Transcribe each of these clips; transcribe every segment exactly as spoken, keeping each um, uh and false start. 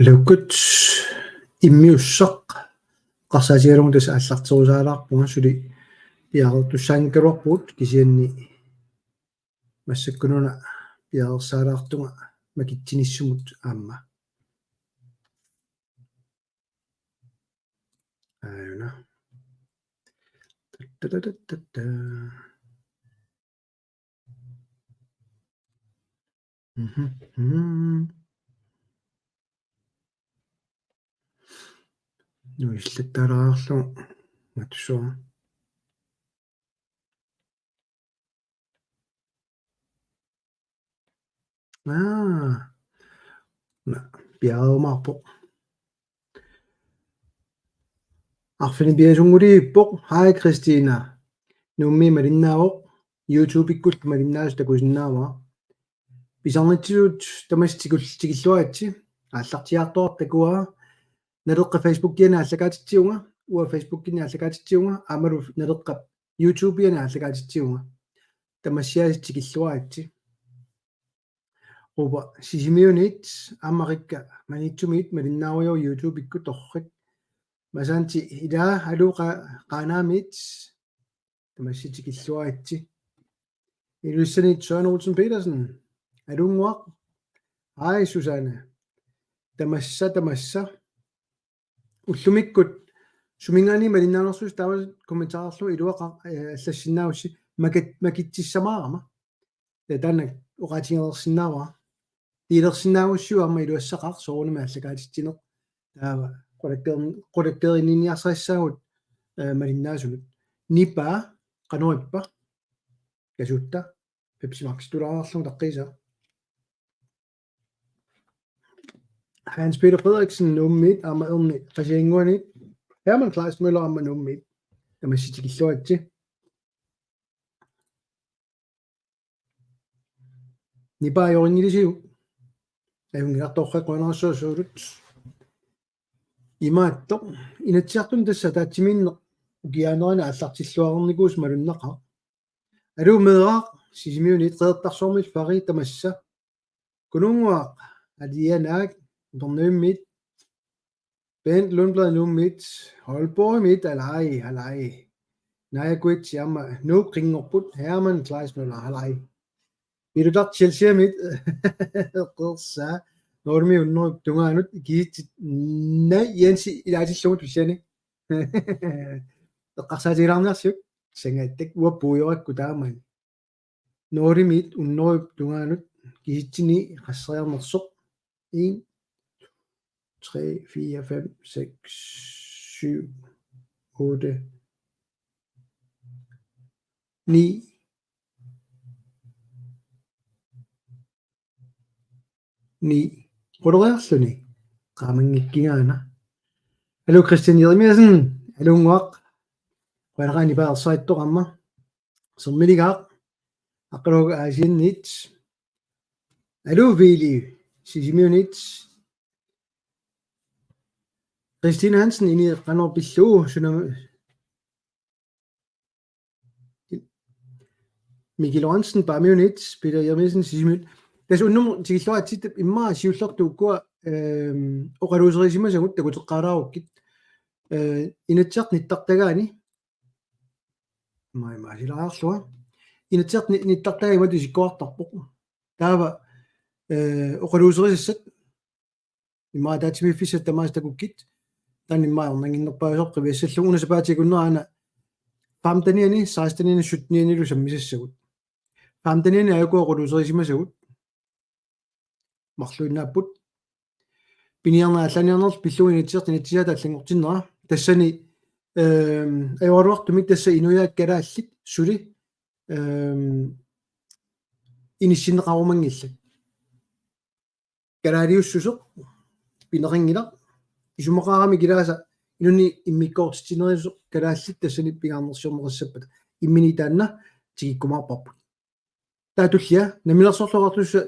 Lukkut immiussaq eqqarsaatigalugu tassa aallarterusaalaarpunga, suli piareertussaanngikkaluarpugut, kisianni massakkununa piareersaalaartunga makitsinissumut aamma. Aajuna. Tatatatatta. Mhm, mhm. Nuillattaalaarlugu matussuara. Aa. Na, piareerumaarpoq. Arfineq-pingasunngorpoq. Hej Christina. Nuummi malinnaavoq. YouTube-ikkut malinnaasoq takusinnaavara. Pisarnitsisut tamassi tikul-, tikilluaritsi. Aallartiaartoq takuara. Naleqqap Facebookiani aallakaatitsivunga. Uanga Facebookiani aallakaatitsivunga. Aammalu Naleqqap YouTube-iani aallakaatitsivunga. Tamassiaasiit tikilluaritsi. Upa Sisimiunit, aamma Rikka Maniitsumiit malinnaarujoq YouTube-ikkut torrak. Masanti ila, aluu Qa-, Qaanaamiit, tamassi tikilluaritsi. Ilulissaniit Søren Olsen Petersen, aluunnguaq. Hej Susanne. Tamassa, tamassa. Ullumikkut suminngaanniit malinnaanersusi taava kommentaarilu iluaqaaq, eh, allassinnaagussi makat-, makitsissamaarama. Eh, taanna oqaatigereersinnaavara. Delersinnaagussiuk aamma iluassaqaaq soorunami aallakaatitsineq. Taava qulakkeer-, qulakkeerinniarsarissaagut, eh, malinnaasunut. Nipaa, qanoq ippa? Kasuutta. Pepsi Max tulaarlugu taqqiisa. Hans Peter Frederiksen Nuummiit aamma Erni Qasigiannguaniit. Herman Kleist Møller aamma Nuummiit. Tamassi tikilluaritsi. Nipaa ajorinngilisiuk? Ajunngilartoq, qujanarsuaq suulut. Imaattoq. Inatsisartuni tassa ataatsimiinneq ukiaanerani aallartilluarnikuusoq malunnaqaaq. Aluu Meeraq, Sisimiunit, Qeqertarsuarmiit Fari tamassa. Kununnguaq, Alianaak, Utornavimmiit, Bent Lundblad Nuummiit, Aalborgimiit, alai, alai. Naaja Kuitsi aamma Nuuk qinngorput, Herman Kleist Møller, alai. Pilutaq Chelseamiit, qersaa, nulimik unnerup tungaanut, kisitsisit, naa, Jensi ilaatillugu tussiani. Eqqarsaatigilaarniarsiuk, sangaattak, uanga puigorakku taamani. Nulimik unnerup tungaanut kisitsini qasseriarnersoq. En, tre, fire, fem, seks, syv, otte, ni. Ni. Quleriarluni. Qaamanngikkigaana. Aluu Christian Jeremiassen. Aluunnguaq. Qujanaqaaq, Nipaa ersarittoq aamma. Sermiligaaq. Aqqaluaq Aasianniit. Aluu Vili Sisimiunit. Christine Hansen, ini qanoq pillugu, sunami? Mikkel Lorentzen, Paamiunit, Peter Jeremiassen, Sisimiut. Tassa unnummut tikilluaritsi, immaqa siullertut ukua, ehm, oqaluuserisimasagut takuteqqaalaarukkit. Eh, Inatsisartut nittartagaanni. Mai, mai, silaarlua. Inatsisartut ni-, nittartagaanni imatut isikkoqartarpoq. Taava, eh, oqaluuserisassat. Immaqa ataatsimiiffissat tamaasa takukkit. Taanna immaqa ajornannginnerpaasoq qiviassallugu, una sapaatip akunnera aana femtenianni, sekstenianni, sytteniannilu sammisassagut. Femtenianni aajuku oqaluuserisimasagut. Marluinnaapput. Piniarneq aallaaniarnerlu pillugu Inatsisartut inatsisaata allanngortinnera. Tassani, ehm, ajoraluartumik tassa inuiaat kalaallit suli, ehm, inissinneqarumanngillat. Kalaaliussuseq pineqanngilaq, isumaqaramik ilaasa inunnit immikkoortitsinerusoq kalaallit tassani pingaarnersiorneqassappata, imminut taanna tikikkumaarparput. Taava tullia namminersorluartussa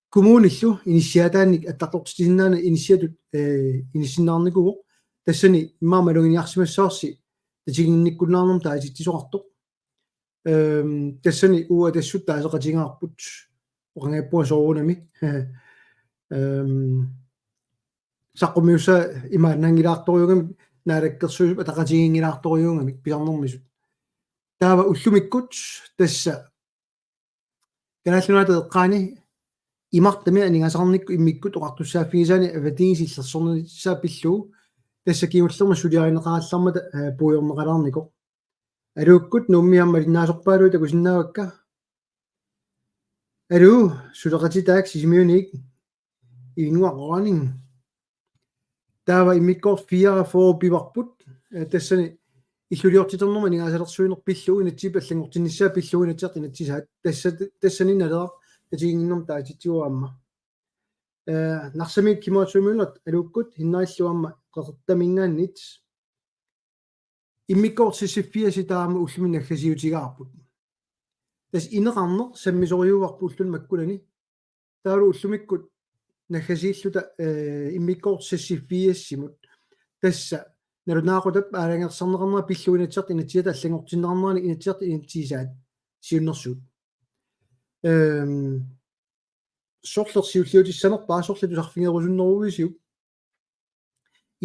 kommunillu inissiaataannik attartortitsisinnaaneq inissiatut, eh, inissinneqarnikuuvoq. Tassani immaqa maluginiarsimassavarsi tatiginnikkunnaarnermut taasitsisoqartoq. Ehm, tassani uagut taaseqatigaarput. Oqanngippunga soorunami. Øhm, saqqummiussaa imaannaanngilaartorujuugamik, Naalakkersuisup ataqatigiinngilaartorujuugamik pisarnermisut. Taava ullumikkut tassa Kalaallit Nunaata eqqaani imartami aningaasaqarnikkut immikkut oqartussaaffigisaani avatangiisillersornissaa pillugu, tassa kingullermik suliarineqarallarmata, eh, puigorneqalaarnikoq. Aluukkut Nuummi aamma malinnaasorpaaluit takusinnaavakka. Aluu, suleqatitaak Sisimiuniit, Ivinnguaq Rønning. Taava immikkoortoq fireogfyrre pivarput, eh, tassani illuliortiternermut aningaasalersuineq pillugu, inatsisip allanngortinnissaa pillugu, Inatsisartut inatsisaat, tassa, tassani Naleraq tatiginninnermut taasititsivoq aamma. Eh, Narsamiit Kim Otto Møller, aluukkut, Hinnarillu aamma Qeqertaminngaanniit. Immikkoortoq seksogfirs taama ullumi naggasiutigaarput. Tassa ineqarneq sammisorujuuarput ulluni makkunani. Taavalu ullumikkut naggasiilluta, eh, immikkoortoq seksogfirsimut. Tassa nalunaaqutap aalajangersarneqarnera pillugu Inatsisartut inatsisaata allanngortinneqarnerani Inatsisartut inatsisaat siunnersuut. Ehm, sorleq siulliutissanerpara, sorleq tusarfigerusunnerugisiuk.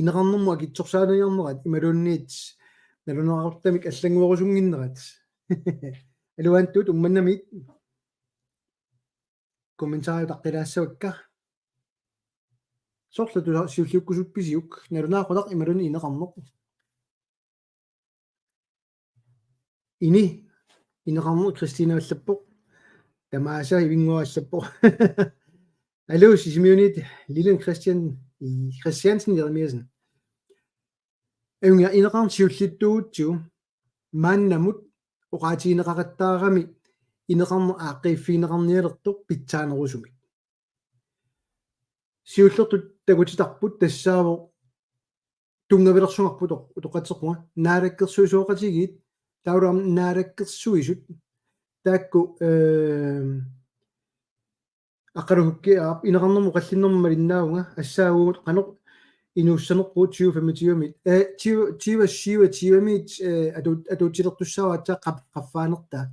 Ineqarnermut akitsorsaaniarnerat imaluunniit nalunaaquttamik allannguerusunnginnerat. Aluantuut Uummannamiit kommentarit utaqqilaassavakka. Sorleq tusa-, siulliukkusuppisiuk, nalunaaqutaq imaluunniit ineqarneq? Ini, ineqarneq Kristina allappoq. Tamaasa Ivinnguaq allappoq. Aluu, Sisimiuniit Lilian Christian, Christiansen Jeremiassen. Ajunngilaq, ineqarneq siullittuugutsigu maannamut oqaatigineqaqattaarami ineqarneq aaqqiiffigineqarnialertoq pitsaanerusumik. Siullertut takutitarput tassaavoq tunngavilersugarput utoq-, utoqqatserpunga, naalakkersuisooqatigiit, taavalu aamma naalakkersuisut, taakku, ehm, Aqqalu Hukki aap, ineqarnermut oqallinnermut malinnaavunga, assaagugut qanoq inuussanerpugut tyve femogtyve-miit. Eh, tyve, tyve syvogtyve-miit, eh, atu-, atuutilertussaavaa aatsaat qaf-, qaffaanertaa.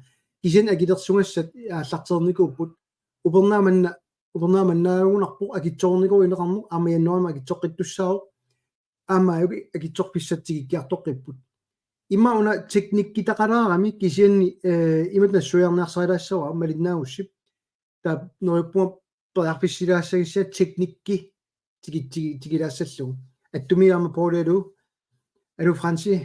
Kisianni akilersugassat aallartereernikuupput. Upernaaq manna, upernaaq mannaagunarpoq, akitsoornikuuvoq ineqarneq, aamma januaarimi akitsoqqittussaavoq. Aamma ajuki akitsorfissat tikikkiartoqqipput. Immaqa una teknikkitaqalaarami kisianni, eh, imatut nassuiarniarsarilaassagaa malinnaagussi. Taava neriuppunga periarfissilaassagissiaq teknikki tiki-, tiki-, tikilaassallugu. Attumi aamma Pauli, aluu. Aluu Fransi.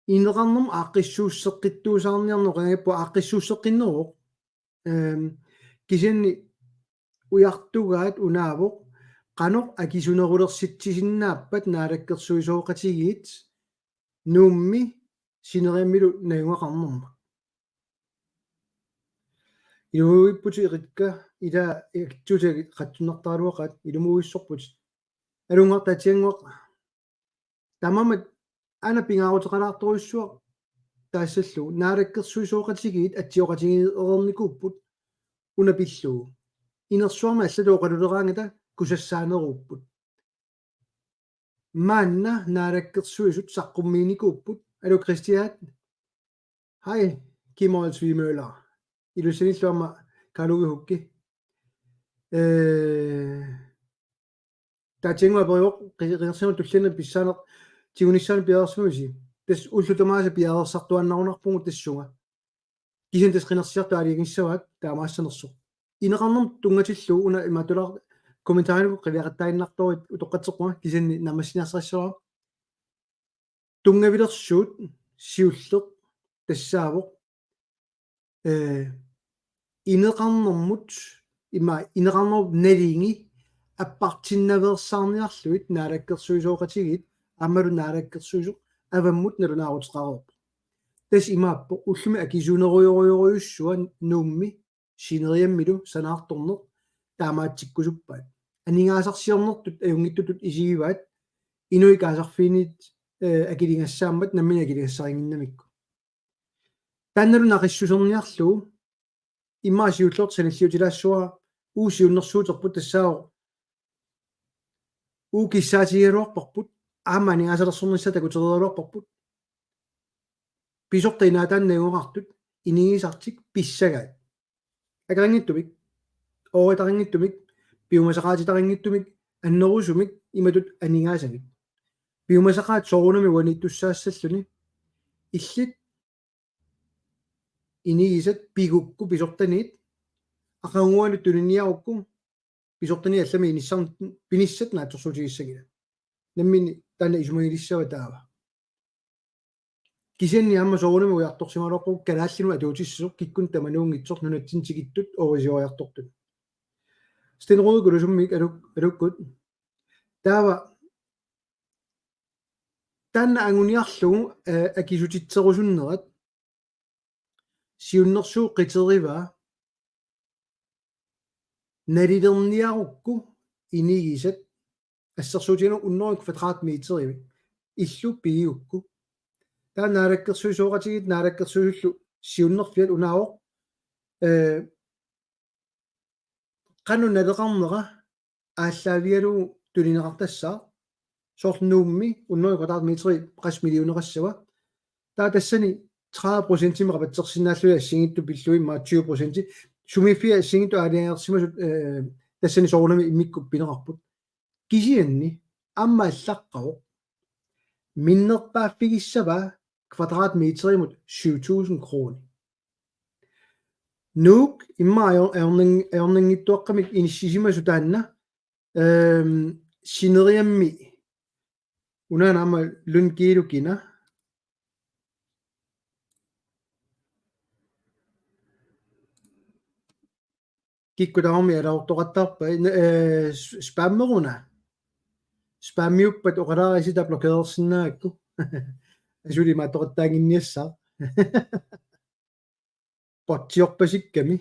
Ineqarnermut aaqqissuusseqqittuusaarniarneq oqanngippoq, aaqqissuusseqqinneruvoq. Ehm, kisianni ujartugaat unaavoq, qanoq akisunerulersitsisinnaappat naalakkersuisooqatigiit Nuummi sineriammilu najugaqarnermut. Ilumuuipputit Erikka, ila akitsuutigit qatsunnartaraluaqaat, ilumuuissorputit. Alunnguaq Taatsiannguaq. Taamaammat aana pingaaruteqalaartorujussuaq taassallugu, naalakkersuisooqatigiit atsioqatigiinnikuupput una pillugu. Inersuarmi allatut oqaluleraangata kusassaaneruupput. Maanna naalakkersuisut saqqummiinikuupput. Aluu Kristiaat. Hej, Kim Olsvig Møller. Ilussanillu aamma Karl Uwe Hukki. Eh, Taatsiannguaq aperivoq, qi-, qinersinermut tulliani pissaaneq tigunissaanut piareersimavisi? Tassa ullut tamaasa piareersartuaannarunarpugut tassunga. Kisianni tassa qinersisartut aalajangissavaat taamaassanersoq. Ineqarnermut tunngatillugu una imaattuleeqqaartoq, kommentarinikkut qiviaqattaaginnartoruit utoqqatserpunga, kisianni naammassiniarsarissavara. Tunngavilersuut siulleq tassaavoq, eh, ineqarnermut, ima ineqarnerup nalingi appartinnaveersaarniarlugit naalakkersuisooqatigiit aammalu naalakkersuisoq avammut nalunaaruteqareerpoq. Tassa imaappoq ullumi akisunerujorujorujussuaq Nuummi sineriammilu sanaartorneq taamaatsikkusuppaat. Aningaasarsiornertut ajunngitsutut isigivaat, inuit kaasarfiinit, eh, akiligassaammat nammineq akiligassarinnginnamikku. Taannalu naqissuserniarlugu immaqa siullertut sanilliutilaassavara, uagut siunnersuuterput tassaavoq uagut kissaatigigaluarparput, aamma aningaasalersornissaa takutereeraluarparput. Pisortat inaataanni najugaqartut inigisartik pissagaat. Akeqanngitsumik, ooritaqanngitsumik, piumasaqaatitaqanngitsumik, annerusumik, imatut aningaasanik. Piumasaqaat soorunami uaniittussaassalluni, illit inigisat pigukku pisortaniit, aqaguani tuniniarukku, pisortaniit allamik inissar-, pinissat naatsorsuutigissanngillat. Nammineq taanna isumagilissava taava. Kisianni aamma soorunami ujartorsimagaluarpugut kalaallinut atuutissasoq kikkunnut tamanuunngitsoq nunatsinni tikittut oorisioriartortut. Sten Rode Kulusummiit aluk-, alukkut. Taava taanna anguniarlugu, eh, akisutitserusunnerat siunnersuut qiterivaa nalilerniarukku inigisat assersuutigalugu hundrede kvadratmeterimik illu pigigukku. Taava naalakkersuisooqatigiit naalakkersuisullu siunnerfiat unaavoq, eh, qanoq naleqarnera aallaavigalugu tunineqartassaaq, soorlu Nuummi hundrede kvadratmeteri qassit millioneqassava. Taava tassani tredive procentimik qapatsersinnaallugit assigiinngitsut pillugit immaqa tyve procenti. Sumiiffiit assigiinngitsut aalajangersimasut, eh, tassani soorunami immikkut pineqarput. Kisianni aamma allaqqavoq minnerpaaffigissavaa kvadratmeterimut syv tusind kroner. Nuuk immaqa ajor-, ajornang-, ajornanngitsuaqqamik inissisimasoq taanna, ehm, sineriammi unaana aamma Lund Kiilukina. Kikkut tamarmik alutortoqattaarpai, eh, s-, spammeruna. Spammiuppat oqalaarisi taava blokerersinnaagakku. Asuli imaattoqattaannginniassaaq. Botsiorpasikkami.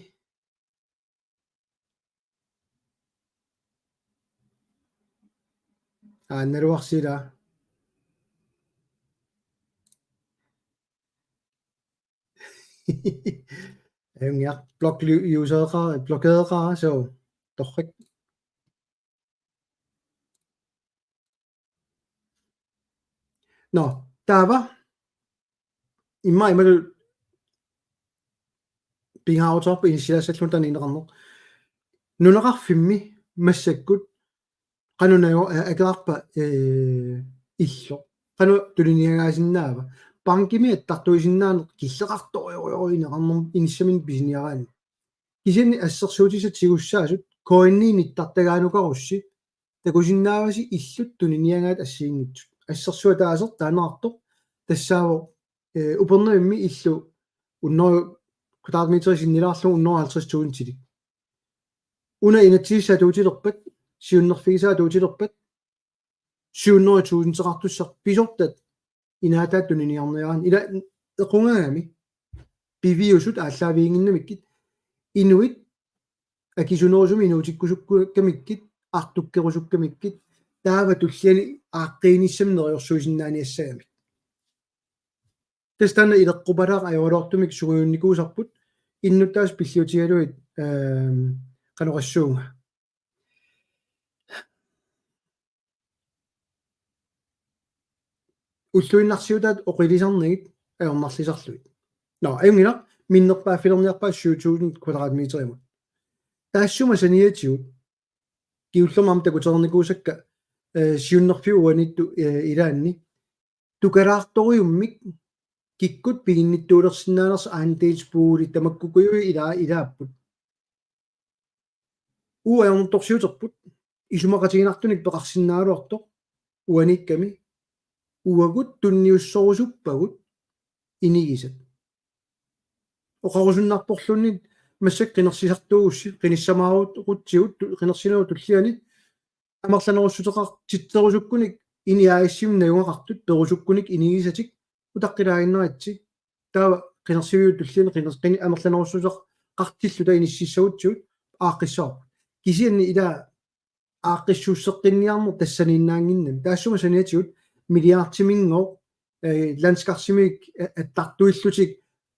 Aa, naluarsi ilaa. Ajunngilaq, blok-, usereqaara, blokereqaara, so torrak. Nå, taava immaqa imatut pingaaruteqarpoq inissilaassallugu taanna ineqarneq. Nunaqarfimmi massakkut qanoq najo-, a-, akeqarpa, eh, illoq. Qanoq tuniniagaasinnaava. Bankimi attartuisinnaaneq killeqartorujussuuvoq ineqarnermi inissaminnik pisiniaraanni. Kisianni assersuutissat tigussaasut K N I nittartagaanukarussi takusinnaavasi illut tuniniagaat assigiinngitsut. Assersuut ataaseq taaneqartoq tassaavoq, eh, Upernavimmi illu hundrede kvadratmeter sinnilaarlugu hundrede og halvtreds tusindilik. Una inatsisissaq atuutilerpat, siunnerfigisaat atuutilerpat, syv hundrede tusindeqartussaq pisortat inaataat tuniniarniaraanni. Ila equngaagami piviusut aallaaviginnginnamikkit inuit akisunerusumik inuutikkusukkamikkit, artukkerusukkamikkit, taava tulliani aaqqiinissamik neriorsuisinnaaniassagamik. Tassa taanna ileqqupalaaq ajoraluartumik sungiunnikuusarput innuttaasut pilliutigalugit, ehm, qanoq oqassuunga. Ulluinnarsiutaat oqilisarnagit ajornarlisarlugit. Nå, ajunngilaq, minnerpaaffilerniarpaat syv tusind kvadratmeterimut. Taassuma saniatigut, kingullermi aamma takutereernikuusakka, eh, siunnerfiup uaniittoq, eh, ilaanni, tukalaartorujummik kikkut piginnittuulersinnaanersut andelsbolig tamakkukujuit ilaa-, ilaapput. Uagut ajornartorsiuterput, isumaqatiginartunik peqarsinnaagaluartoq, uaniikkami, uagut tunniussorusuppagut inigisat. Oqarusunnarporluunniit massakkut qinersisartuugussi, qinissamaarutsigu, tu-, qinersinerup tulliani, amerlanerussuteqartitserusukkunik ini A/S-imik najugaqartut, perusukkunik inigisatik, utaqqilaaginnaritsi, taava qinersiviup tulliani qiners-, qini-, amerlanerussuteqartilluta inississagutsigu aaqqissavarput. Kisianni ila aaqqissuusseqqinniarneq tassaniinnaannginnami. Taassuma saniatigut milliardiminngooq, eh, landskarsimik, eh, attartuillutik,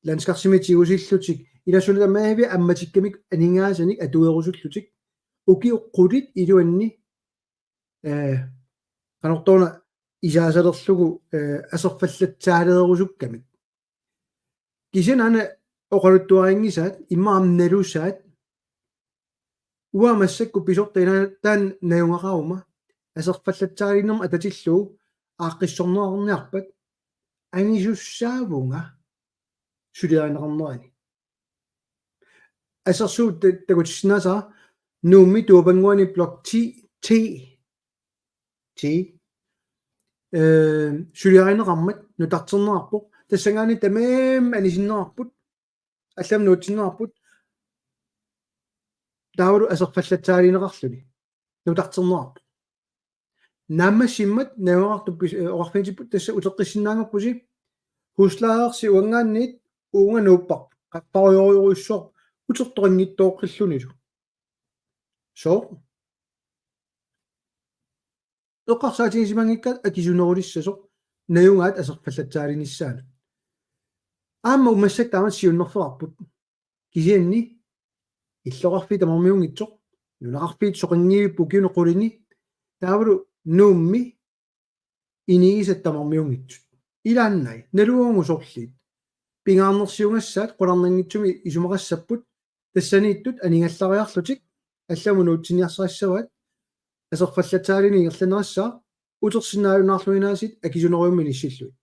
landskarsimik tigusillutik, ila suna tamaviat ammatikkamik aningaasanik atuerusullutik, ukiut qulit iluanni, eh, qanortooruna isaasalerlugu, eh, aserfallatsaaleerusukkamik. Kisianni aana oqaluttuarinngisaat, immaqa aamma nalusaat, Uanga massakkut pisortat ina-, taanna najugaqaruma aserfallatsaaliinermut atatillugu aaqqissorneqarniarpat anisussaavunga suliarineqarnerani. Assersuut ta-, takutissinnaassavara Nuummi tuapannguani blok ti T. T. Eh, suliarineqarmat nutarterneqarpoq. Tassanngaanniit tamarmik anisinneqarput. Allamut nuutsinneqarput. Taavalu aserfallatsaaliineqarluni nutarterneqarpoq. Naammassimmat najugaqartut pis-, eh, oqarfigitsipput tassa uteqqissinnaanngorpusi. Huslejersi uanngaanniit uunga nuupparput. Qaffarujorujorujussuarput utertoqanngitsooqqillunilu. Sooq? Eqqarsaatigisimanngikkutta akisunerulissasoq najugaat aserfallatsaalinissaanut. Aamma massakkut taamatut siunnerfeqarput. Kisianni illoqarfiit tamarmiunngitsoq, nunaqarfiit soqanngivipput ukiuni qulini, taavalu Nuummi inigisat tamarmiunngitsut. Ilaannai, naluagut sorliit. Pingaarnersiugassaat qularnanngitsumik isumaqassapput, tassaniittut aningallariarlutik allamut nuutsinniarsarissavaat, aserfallatsaaliineq ingerlanneqassaaq, utersinnaajunnaarluinnaasiit akisunerujummik inissillugit.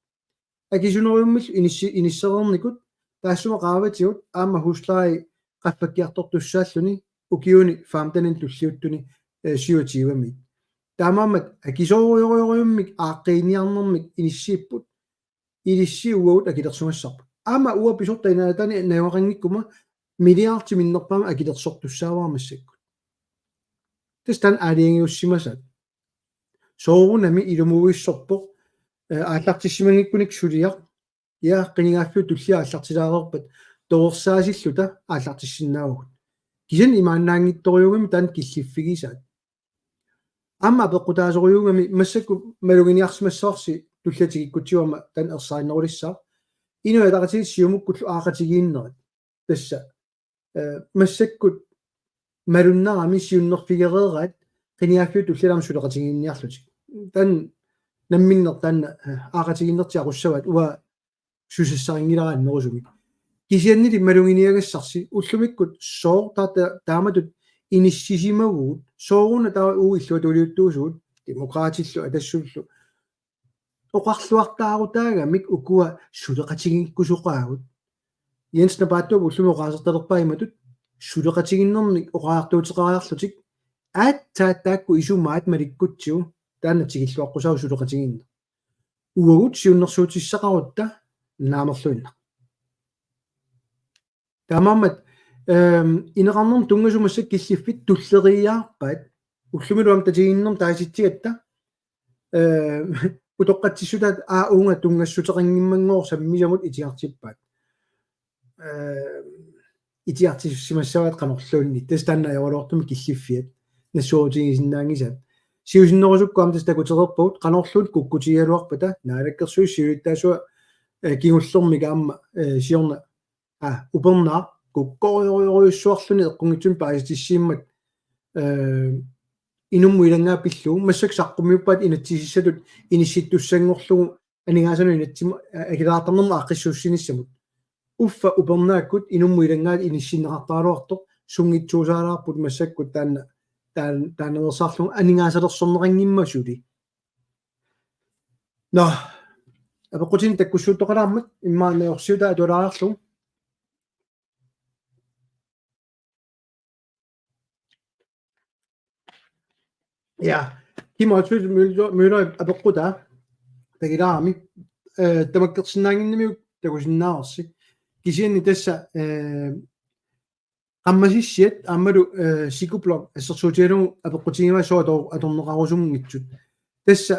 Akisunerujummillu inissi-, inissereernikut taassuma qaavatigut aamma husleje qaffakkiartortussaalluni ukiuni femteninik tulliuttuni, eh, syvogtyvemiit. Taamaammat akisoorujorujussuarmik aaqqiiniarnermik inissiipput, ilissi uagut akilersugassarput. Aamma uanga pisortat inaataani najugaqanngikkuma milliardi minnerpaamik akilersortussaavara massakkut. Tassa taanna aalajangiussimasaat. Soorunami ilumuuissorpoq, eh, aallartissimanngikkunik suliaq, ja, qinigaaffiup tullia aallartilaareerpat torersaasilluta aallartissinnaavugut. Kisianni imaannaanngitsorujuugami taanna killiffigisaat. Aamma apeqqutaasorujuugami massakkut maluginiarsimassavarsi tullia tikikkutsigu aamma taanna ersarinnerulissaaq. Inuit Ataqatigiit Siumukkullu aaqatigiinnerat. Tassa, eh, massakkut malunnarami siunnerfigereeraat qinigaaffiup tulliani aamma suleqatigiinniarlutik. Taanna namminneq taanna, eh, aaqatigiinnertik aqussavaat uanga susassarinngilara annerusumik. Kisiannili maluginiagassarsi ullumikkut sooq taava taamatut inissisimavugut, sooruna taava uagut illuatungiliuttuusugut, Demokraatillu Atassullu oqarluartaarutaagamik ukua suleqatigiikkusoqaagut. Jens Napaattooq ullumi oqaasertalerpaa imatut suleqatigiinnermik oqariartuuteqariarlutik aatsaat taakku isumaat malikkutsigu taanna tikilluaqqusaavoq suleqatigiinneq. Uagut siunnersuutissaqarutta naamerluinnaq. Taamaammat, ehm, ineqarnermut tunngasumasat killiffik tulleriiaarpaat. Ullumilu aamma tatiginninnermut taasitsigatta, ehm, utoqqatsissutaat aa uunga tunngassuteqanngimmanngooq sammisamut itigartippaat. Ehm, itigartissimassavaat qanorluunniit. Tassa taanna ajoraluartumik killiffiat. Nassuerutigisinnaanngisaat. Siusinnerusukkut aamma tassa takutereerpagut qanorluunniit kukkutigigaluarpata Naalakkersuisut siulittaasuat, eh, kingullermik aamma, eh, siorna aa, upernaaq kukkorujorujorujussuarluni eqqunngitsumik paasitissiimmat, eh, inummut ilanngaat pillugu massakkut saqqummiuppaat inatsisissatut inissittussanngorlugu aningaasanut inatsimmi, eh, akileraartarnermut aaqqissuussinissamut. Uffa upernaakkut inummut ilanngaat inissinneqartaraluartoq sunngitsuusaalaarput massakkut taanna, taan-, taannaveersaarlugu aningaasalersorneqanngimmat suli. Nå, apeqqutinik takkussuuttoqalaarmat immaqa najorsiutaa atualaarlugu. Ja, Kim Otto Møller, Møller apeqqutaa takilaarami, eh, tamakkersinnaannginnamiuk takusinnaavarsi. Kisianni tassa, eh, qammasissiat aammalu, eh, Sikublok assersuutigalugu apeqqutigivaa sooq ator-, atorneqarusunngitsut. Tassa,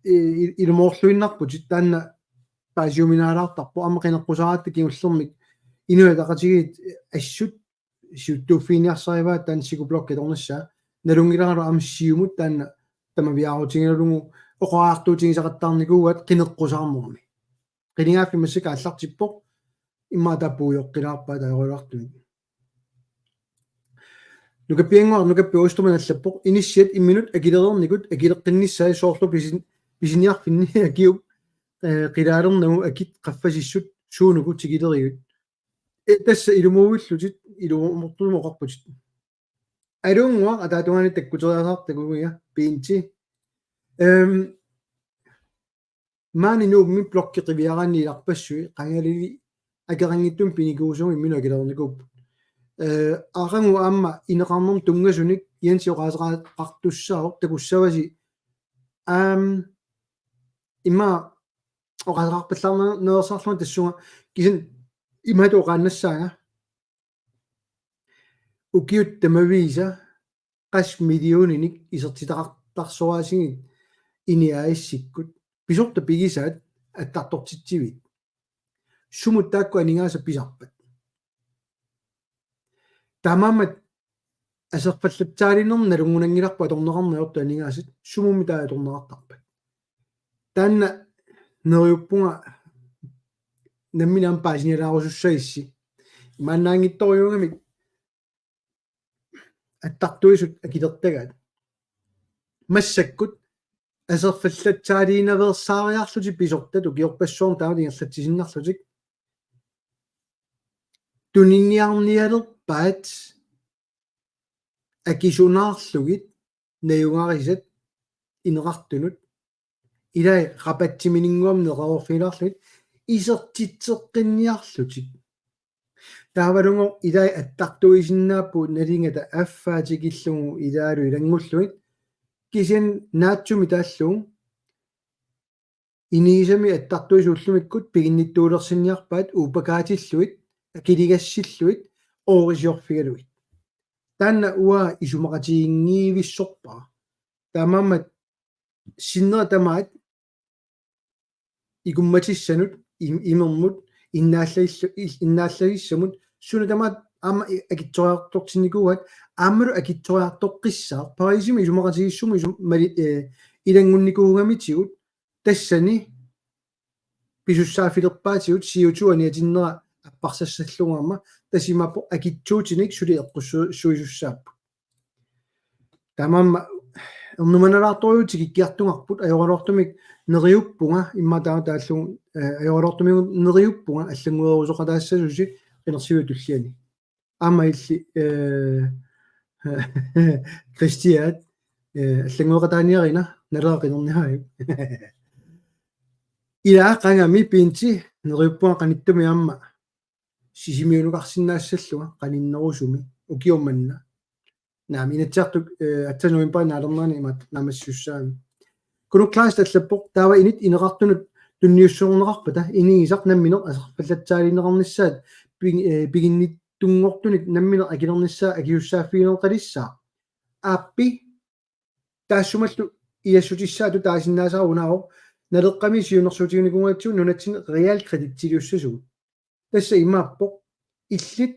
eh, il-, ilumoorluinnarputit taanna paasiuminaalaartarpoq aamma qineqqusaaratta kingullermik Inuit Ataqatigiit assut siuttuuffiiniarsarivaat taanna Sikublokki atornissaa. Nalunngilaralu aamma Siumut taanna tamaviaarutigigalugu oqariartuutigisaqattaarnikuuaat qineqqusaarnermi. Qinigaaffik massakkut aallartippoq, immaqa taava puioqqilaarpaat ajoraluartumik. Nukappiannguaq Nukappi Ostermann allappoq: Inissiat imminut akilereernikut akileqqinnissaat soorlu pisin-, pisiniarfinni akiup, eh, qilaalernagu akit qaffasissut suunuku tikilerigut. Eh, tassa ilumuuillutit, ilumortumik oqarputit. Aluunnguaq ataatungaani takkuteriasaartakuuiga Pinti. Ehm, maani Nuummi blokki qiviaraanni ilarpassui qangalili akeqanngitsumik pinikuusumik imminut akilernikuupput. Eh, aqagu aamma ineqarnermut tunngasunik Jensi oqaaseqartussaavoq takussavasi aam imma oqaaseqarpallaarnersarlunga tassunga kisianni imaattoq oqaannassaanga. Ukiut tamaviisa qassit millioninik isertitaqartarsoraasigit INI A/S-ikkut pisortat pigisaat attartortitsiviit. Sumut taakku aningaasat pisarpat? Taamaammat aserfallatsaaliinermut nalunngunanngilarput atorneqarneq ajortut aningaasat sumummi taava atorneqartarpat? Taanna neriuppunga nammineq aamma paasinialaarusussagissi. Imaannaanngitsorujuugamik attartuisut akilertagaat. Massakkut aserfallatsaaliinaveersaariarlutik pisortat ukiorpassuarni taama ingerlatsisinnarlutik. Tuniniarnialerpaat akisunaarlugit najugarisat ineqartunut ilai rabatsimininnguamik neqeroorfigilaarlugit isertitseqqinniarlutik. Taavalu ilai attartuisinnaapput nalingata affaa tikillugu ilaalu ilanngullugit kisianni naatsumik taallugu inigisami attartuisut ullumikkut piginnittuulersinniarpaat uuppakaatillugit akiligassillugit oorisiorfigalugit. Taanna uanga isumaqatiginngivissorpara. Taamaammat sinnera tamaat ikummatissanut, im-, imermut, innaallagissu-, il-, innaallagissamut, suna tamaat aamma i-, akitsoriartortinnikuuaat, aammalu akitsoriartoqqissaaq, Parisimi isumaqatigiissumut isum-, mali-, eh, ilanngunnikuugamitigut, tassani pisussaaffilerpaatigut C O two aniatinnera apparsassallugu aamma, tassa imaappoq akitsuutinik suli eqqussu-, suisussaapput. Taamaammat ernumanalaartorujuuvoq tikikkiartugarput ajoraluartumik neriuppunga immaqa taama taallugu, eh, ajoraluartumik neriuppunga allannguerusoqataassasusi qinersiviup tulliani. Aamma illit, eh, Kristiaat, eh, allanngueqataaniarina nalera qinerniaruk. Ila qangami Pinti neriuppunga qanittumi aamma Sisimiunukarsinnaassallunga qaninnerusumi ukioq manna. Naamik, Inatsisartut, eh, aatsaat novembarip naalernerani imaattoq naammassisussaagami. Kuno Kleist allappoq: Taava init ineqartunut tunniussuorneqarpata inigisaq nammineq aserfallatsaaliineqarnissaat pig-, eh, piginnittunngortunik nammineq akilernissaa akisussaaffigineqalissaaq? Aappi, taassumalu iassutissaatut taasinnaasara unaavoq: Naleqqami siunnersuutiginikuugatsigu nunatsinni realkreditsiliussasugut. Tassa imaappoq: Illit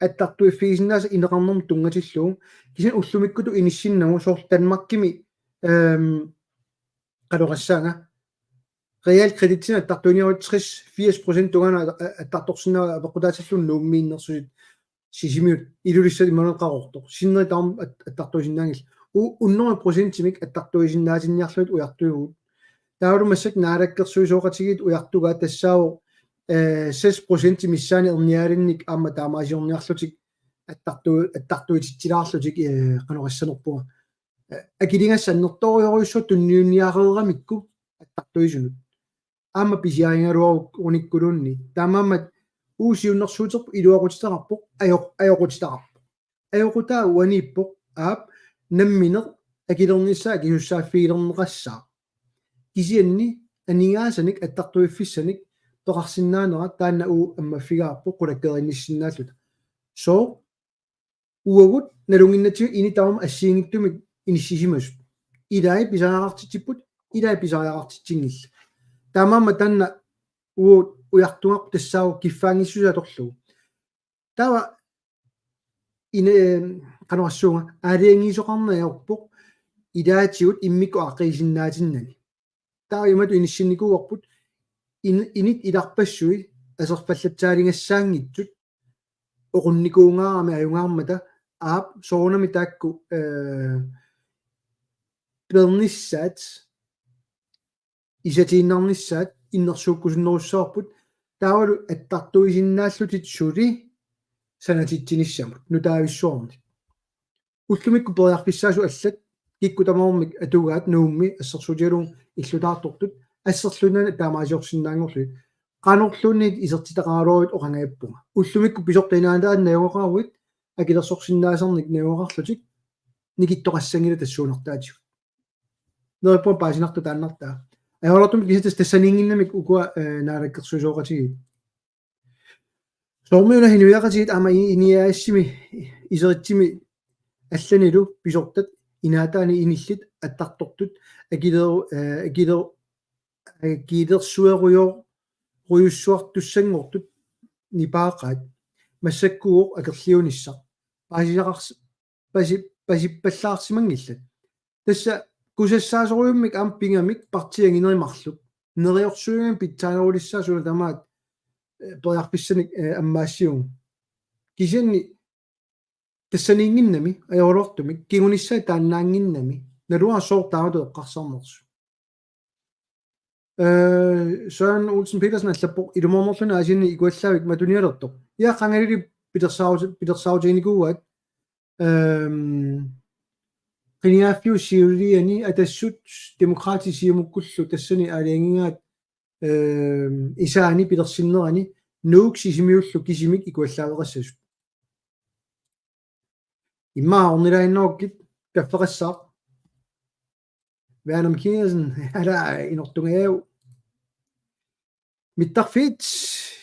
attartuiffigisinnaasat ineqarnermut tunngatillugu, kisianni ullumikkutut inissinnagu, soorlu Danmarkimi, ehm, qanoq oqassaanga, realkreditsinik attartuiniaruit tres, firs procent tungaanut a-, a-, attartorsinnaavat, apeqqutaatillugu Nuummiinnersutit, Sisimiut, Ilulissat imaluunniit Qaqortoq. Sinneri tamarmik at-, attartuisinnaanngillat. U-, hundrede procentimik attartuisinnaatinniarlugit ujartuivugut. Taavalu massakkut naalakkersuisooqatigiit ujartugaat, tassaavoq, eh, seks procent missaani ernialinnik aamma taamaasiorniarlutik attartu-, attartuititsilaarlutik, eh, qanoq oqassanerpunga. Eh, akiligassat annertoorujorujussuaq tunniunniareeramikku attartuisunut. Aamma pisiarigaluarunikkulluunniit. Taamaammat uagut siunnersuuterput iluaqutitaqarpoq, ajoq-, ajoqutitaqarpoq. Ajoqutaa uaniippoq, aap, nammineq akilernissaa akisussaaffigilerneqassaaq. Kisianni aningaasanik attartuiffissanik peqarsinnaanera taanna uagut ammaffigaarput qulakkeerinnissinnaalluta. Sooq? Uagut nalunnginnatsigu init tamarmik assigiinngitsumik inissisimasut. Ilai pisariaqartitsipput, ilai pisariaqartitsinngillat. Taamaammat taanna uagut ujartugarput tassaavoq kiffaanngissuseq atorlugu. Taava ine-, qanoq oqassuunga, aalajangiisoqarneq ajorpoq ilaatigut immikkut aaqqiisinnaatinnani. Taava imatut inissinnikuuarput in-, init ilarpassui aserfallatsaaligassaanngitsut oqunnikuugaarami ajugaarmata, aap, soorunami taakku, eh, peernissaat, isatiinnarnissaat innersuukkusunnerussavarput, taavalu attartuisinnaallutik suli sanatitsinissamut nutaavissuarnit. Ullumikkut periarfissaasut allat kikkut tamarmik atugaat Nuummi assersuutigalugu illutaartortut asserluinnaani taamaaliorsinnaanngorlugit. Qanorluunniit isertitaqaraluaruit oqangajappunga. Ullumikkut pisortat inaataanni najugaqaruit akilersorsinnaasarnik najugaqarlutik nikittoqassanngillat tassuunartaatigut. Neriuppunga paasinartoq taannartaa. Ajoraluartumik kisianni tassaniinnginnamik ukua, eh, naalakkersuisooqatigiit. Soormi una inuiaqatigiit aamma i-, iniassimi iseritsimi allanilu pisortat inaataanni inillit attartortut akileru-, eh, akileru-, akilersuerujoor-, rujussuartussanngortut nipaaqaat massakkuuvoq akerliunissaq. Paasisaqars-, pasi-, pasippallaarsimanngillat. Tassa kusassaasorujummik aamma pigamik partiit anginerit marluk. Neriorsuigamik pitsaanerulissaaq suna tamaat, eh, periarfissanik, eh, ammaassivugut. Kisianni tassaniinnginnami, ajoraluartumik, kingunissai taannaannginnami, naluara sooq taamatut eqqarsarnersoq. Eh, Søren Olsen Petersen allappoq: Ilumoornerluni Aasianni ikuallaavik matunialertoq. Ja, qangalili pilersaaruti-, pilersaarutiginikuuaat. Ehm, qinigaaffiup siuliani Atassut Demokraatit Siumukkullu tassani aalajangigaat, ehm, isaani pilersinnerani Nuuk Sisimiullu kisimik ikuallaaveqassasut. Immaqa ornilaaginnarukkit kaffeqassaaq. Werner Mikkelsen, ala inortungajagu. Mittarfiit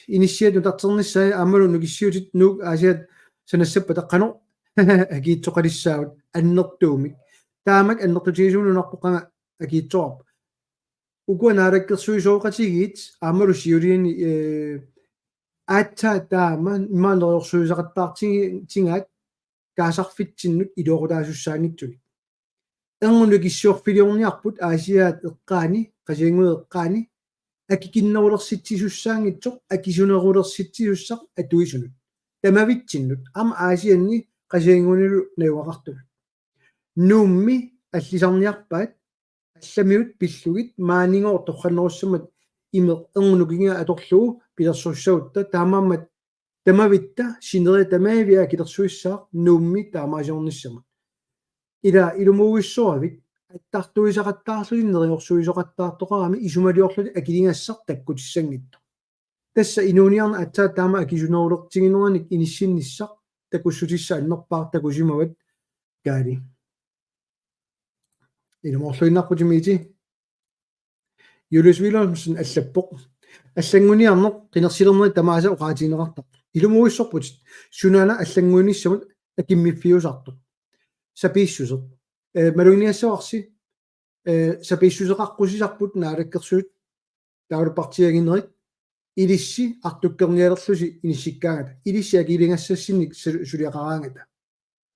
inissiat nutarternissaat aammalu nukissiutit Nuuk Aasiaat sanassappata qanoq akiitsoqalissaagut annertuumik. Taamak annertutigisumik nunarput qanga akiitsoqarpoq. Ukua naalakkersuisooqatigiit aammalu siuliani, eh, aatsaat taama immaqa neriorsuisaqattaartigaat kaasarfitsinnut iluaqutaasussaanngitsunik. Erngup nukissiorfiliorniarput Aasiaat eqqaani, Qasigiannguit eqqaani, akikinnerulersitsisussaanngitsoq, akisunerulersitsisussaq atuisunut. Tamavitsinnut, aamma Aasianni Qasigiannguanilu najugaqartunut. Nuummi allisarniarpaat, allamiut pillugit, maaniinngooq torrannerussammat imeq erngup nukingaa atorlugu pilersussagutta, taamaammat tamavitta sineriak tamaaviat akilersuissaaq Nuummi taamaasiornissamut. Ila ilumuuissuaravit, attartuisaqattaarlutik neriorsuisoqattaartoqarami isumaliorlutik akiligassaq takkutissanngitsoq. Tassa inuuniarneq aatsaat taama akisunerulertigineranik inissinnissaq takussutissaq annerpaaq takusimavat Kaali. Ilumoorluinnarputit Miti. Julius Wilhelmsen allappoq: Allannguniarneq qinersilernerit tamaasa oqaatigineqartarpoq. Ilumuuissorputit, sunaana allannguinissamut akimmiffiusartoq. Sapiissuseq. Eh, malunnginnassavarsi, eh, sapiissuseqaqqusisarput naalakkersuisut taavalu partiit anginerit, ilissi artukkernialerlusi inissikkaangata, ilissi akiligassassinnik su-, suliaqaraangata.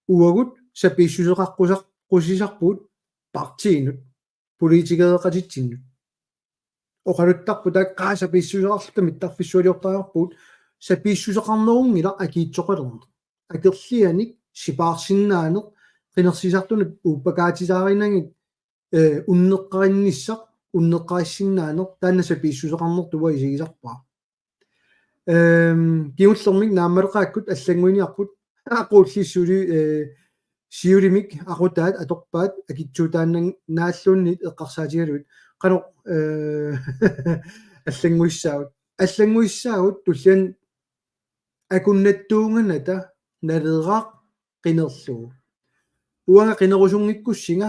Uagut sapiissuseqaqqusar-, -qusisarpugut partiinut, politikereqatitsinnut. Oqaluttarput taakku qaa sapiissuseqarluta mittarfissualiortariaqarpugut, sapiissuseqarnerunngilaq akiitsoqalerneq. Akerlianik sipaarsinnaaneq, qinersisartunut uuppakaatitaarinagit, eh, unneqqarinnissaq, unneqqarissinnaaneq, taanna sapiissuseqarnertut uanga isigisarpara. Ehm, kingullermik naammaleqaakkut allannguiniarput, aqulli suli, eh, siulimik aqutaat atorpaat akitsuutaannaalluunniit eqqarsaatigalugit. Qanoq, eh, allannguissaagut. Allannguissaagut tulliani akunnattuunganata Naleraq qinerlugu. Uanga qinerusunngikkussinga,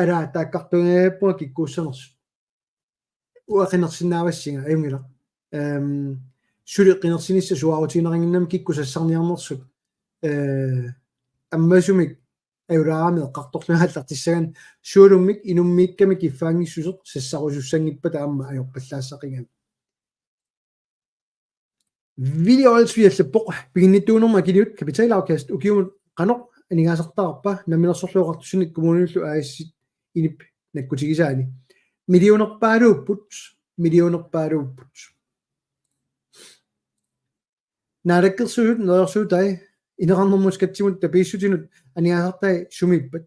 ala taakkartuingajaappunga kikkuussanersut. Uanga qinersinnaavassinga, ajunngilaq. Ehm, suli qinersinissaq suaarutigineqannginnami kikkut sassarniarnersut. Eh, ammasumik ajulaarami eqqartorlunga aallartissagaanni sualummik inummiikkami kiffaanngissuseq sassarusussanngippata aamma ajorpallaassaqigami. Video Olsvig allappoq: Piginnittuunermut akiliut kapitalafkast ukiumut qanoq aningaasartagarpa Namminersorlutik Oqartussanit Kommuninullu A/S-it inip nakkutigisaani? Millionerpaaluupput, millionerpaaluupput. Naalakkersuisut neriorsuutai ineqarnermut skattimut tapiissutinut aningaasartai sumiippat?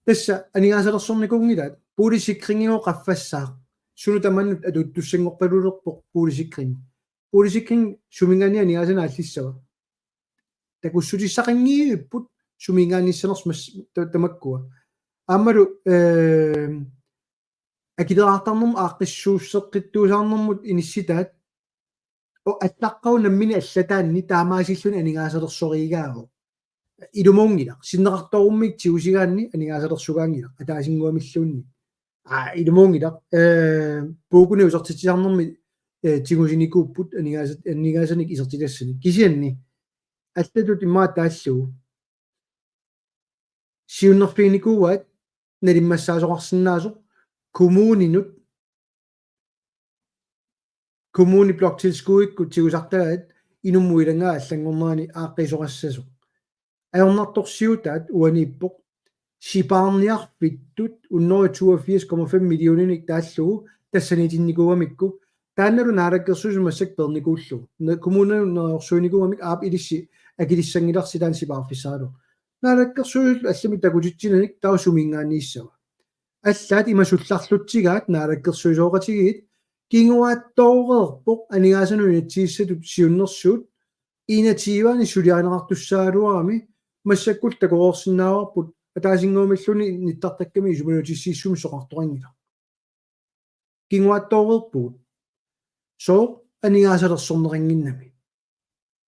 Tassa aningaasalersornikuunngilaat, boligsikringigooq qaffassaaq, sunut tamanut atuuttussanngorpalulerpoq boligsikring. Boligsikring suminngaanniit aningaasanik aallissava? Takussutissaqanngivipput suminngaanniissanersoq mas-, ta-, tamakkua. Aammalu, eh, akileraartarnermut aaqqissuusseqqittuusaarnermut inissitaat, o-, allaqqavoq nammineq allataanni taamaasilluni aningaasalersoreeraavoq. Ilumuunngilaq, sinneqartoorummi tigusigaanni aningaasalersugaanngilaq, ataasinnguamilluunniit. Aa, ilumuunngilaq, eh, puukuni usertitsisarnermi, eh, tigusinikuupput aningaasa-, aningaasanik isertitassanik. Kisianni, allatut immaqa taallugu. Siunnerfiginikuuaat nalimmassaasoqarsinnaasoq kommuninut, kommuni bloktilskudikkut tigusartagaat inummut ilanngaat allanngornerani aaqqiisoqassasoq. Ajornartorsiutaat uaniippoq sipaarniarfittut hundrede toogfirs komma fem millioninik taallugu tassaniitinnikuugamikku, taannalu Naalakkersuisut massakkut peernikuullugu. Ne-, kommuninut neriorsuinikuugamik aap ilissi akilissanngilarsi taanna sipaarfissaralugu. Naalakkersuisut allamik takutitsinerit taava suminngaanniissava. Allaat ima sullarlutsigaat naalakkersuisooqatigiit kinguaattooreerpoq aningaasanut inatsisissatut siunnersuut enogtyveani suliarineqartussaagaluarami massakkullu takoreersinnaavarput ataasinnguamilluunniit nittartakkami isumagiutissiissumik soqartoqanngilaq. Kinguaattooreerpugut. Sooq aningaasalersorneqannginnami.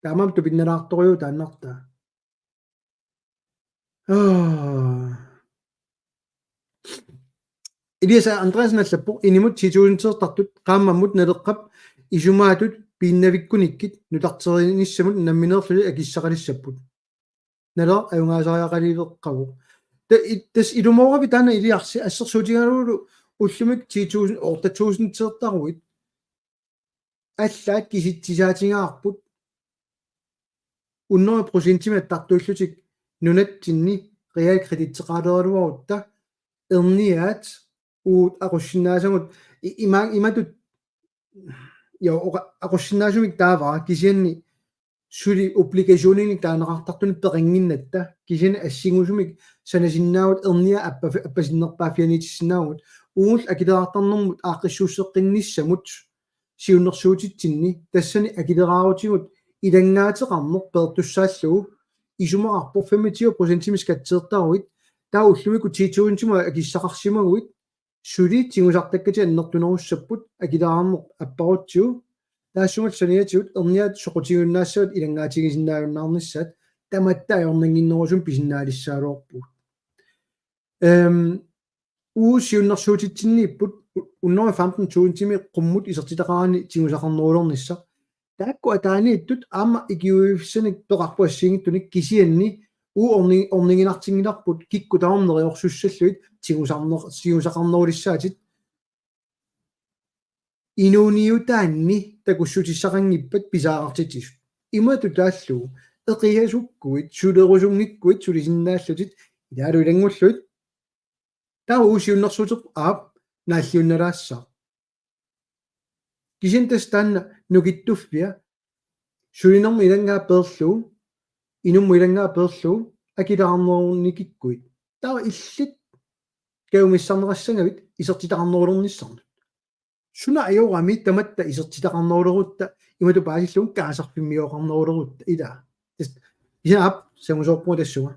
Taamaammat tupinnalaartorujuuvoq taannartaa. Aa. Elias Andreasen allappoq: inimut ti tusindeertartut qaammammut Naleqqap isumaatut piinnavikkunikkit nutarterinissamut nammineerlutik akissaqalissapput. Naleraq ajugaasariaqaliveqaavoq. Ta-, i-, tassa ilumooravit taanna iliarsi assersuutigalugu ullumikkut ti tusind, otte tusindeertaruit. Allaat kisitsisaatigaarput hundrede procentimik attartuillutik nunatsinni realkreditseqaleraluarutta, erniaat uagut aqussinnaasagut i-, ima-, imatut, ja, oqa-, aqussinnaasumik taava kisianni suli obligationinik taaneqartartunik peqannginnatta, kisianni assingusumik sanasinnaavugut, erniaat appa-, appasinnerpaaffianiitissinnaavugut, uagullu akileraartarnermut aaqqissuusseqqinnissamut siunnersuutitsinni, tassani akileraarutigut ilanngaateqarneq peertussaallugu isumaqarpoq femogtyve procentimik skatteertaruit, taava ullumikkut ti tusindimut akissaqarsimaguit, suli tigusartakkatit annertunerussapput akileraarneq apparutsigu, taassumalu saniatigut erniaat soqutigiunnaassavat ilanngaatigisinnaajunnaarnissaat, tamatta ajornannginnerusumik pisinnaalissagaluarpugut. Ehm, uagut siunnersuutitsinniipput u-, hundrede femten tusindimik qummut isertitaqarani tigusaqarnerulernissaq. Taakku ataaniittut aamma ikiuiffissanik peqarput assigiinngitsunik, kisianni uagut orni-, orniginartinngilarput kikkut tamarmik neriorsussallugit tigusarner-, tigusaqarnerulissaatit. Inuuniutaanni takussutissaqanngippat pisariaqartitsisut. Imatut taallugu: eqiasukkuit, sulerusunngikkuit sulisinnaallutit, ilaalu ilanngullugit. Taava uagut siunnersuuteqarpoq aap naalliunnalaassaaq. Kisianni tassa taanna nukittuffia, sulinermut ilanngaat peerlugu, inummut ilanngaat peerlugu, akileraarnerunnikikkuit. Taava illit kajumissarneqassagavit isertitaqarnerulernissannut. Suna ajorami tamatta isertitaqarnerulerutta, imatut paasillugu kaasarfimmioqarnerulerutta, ilaa. Tassa, kisianni aap, sangusoorpunga tassunga.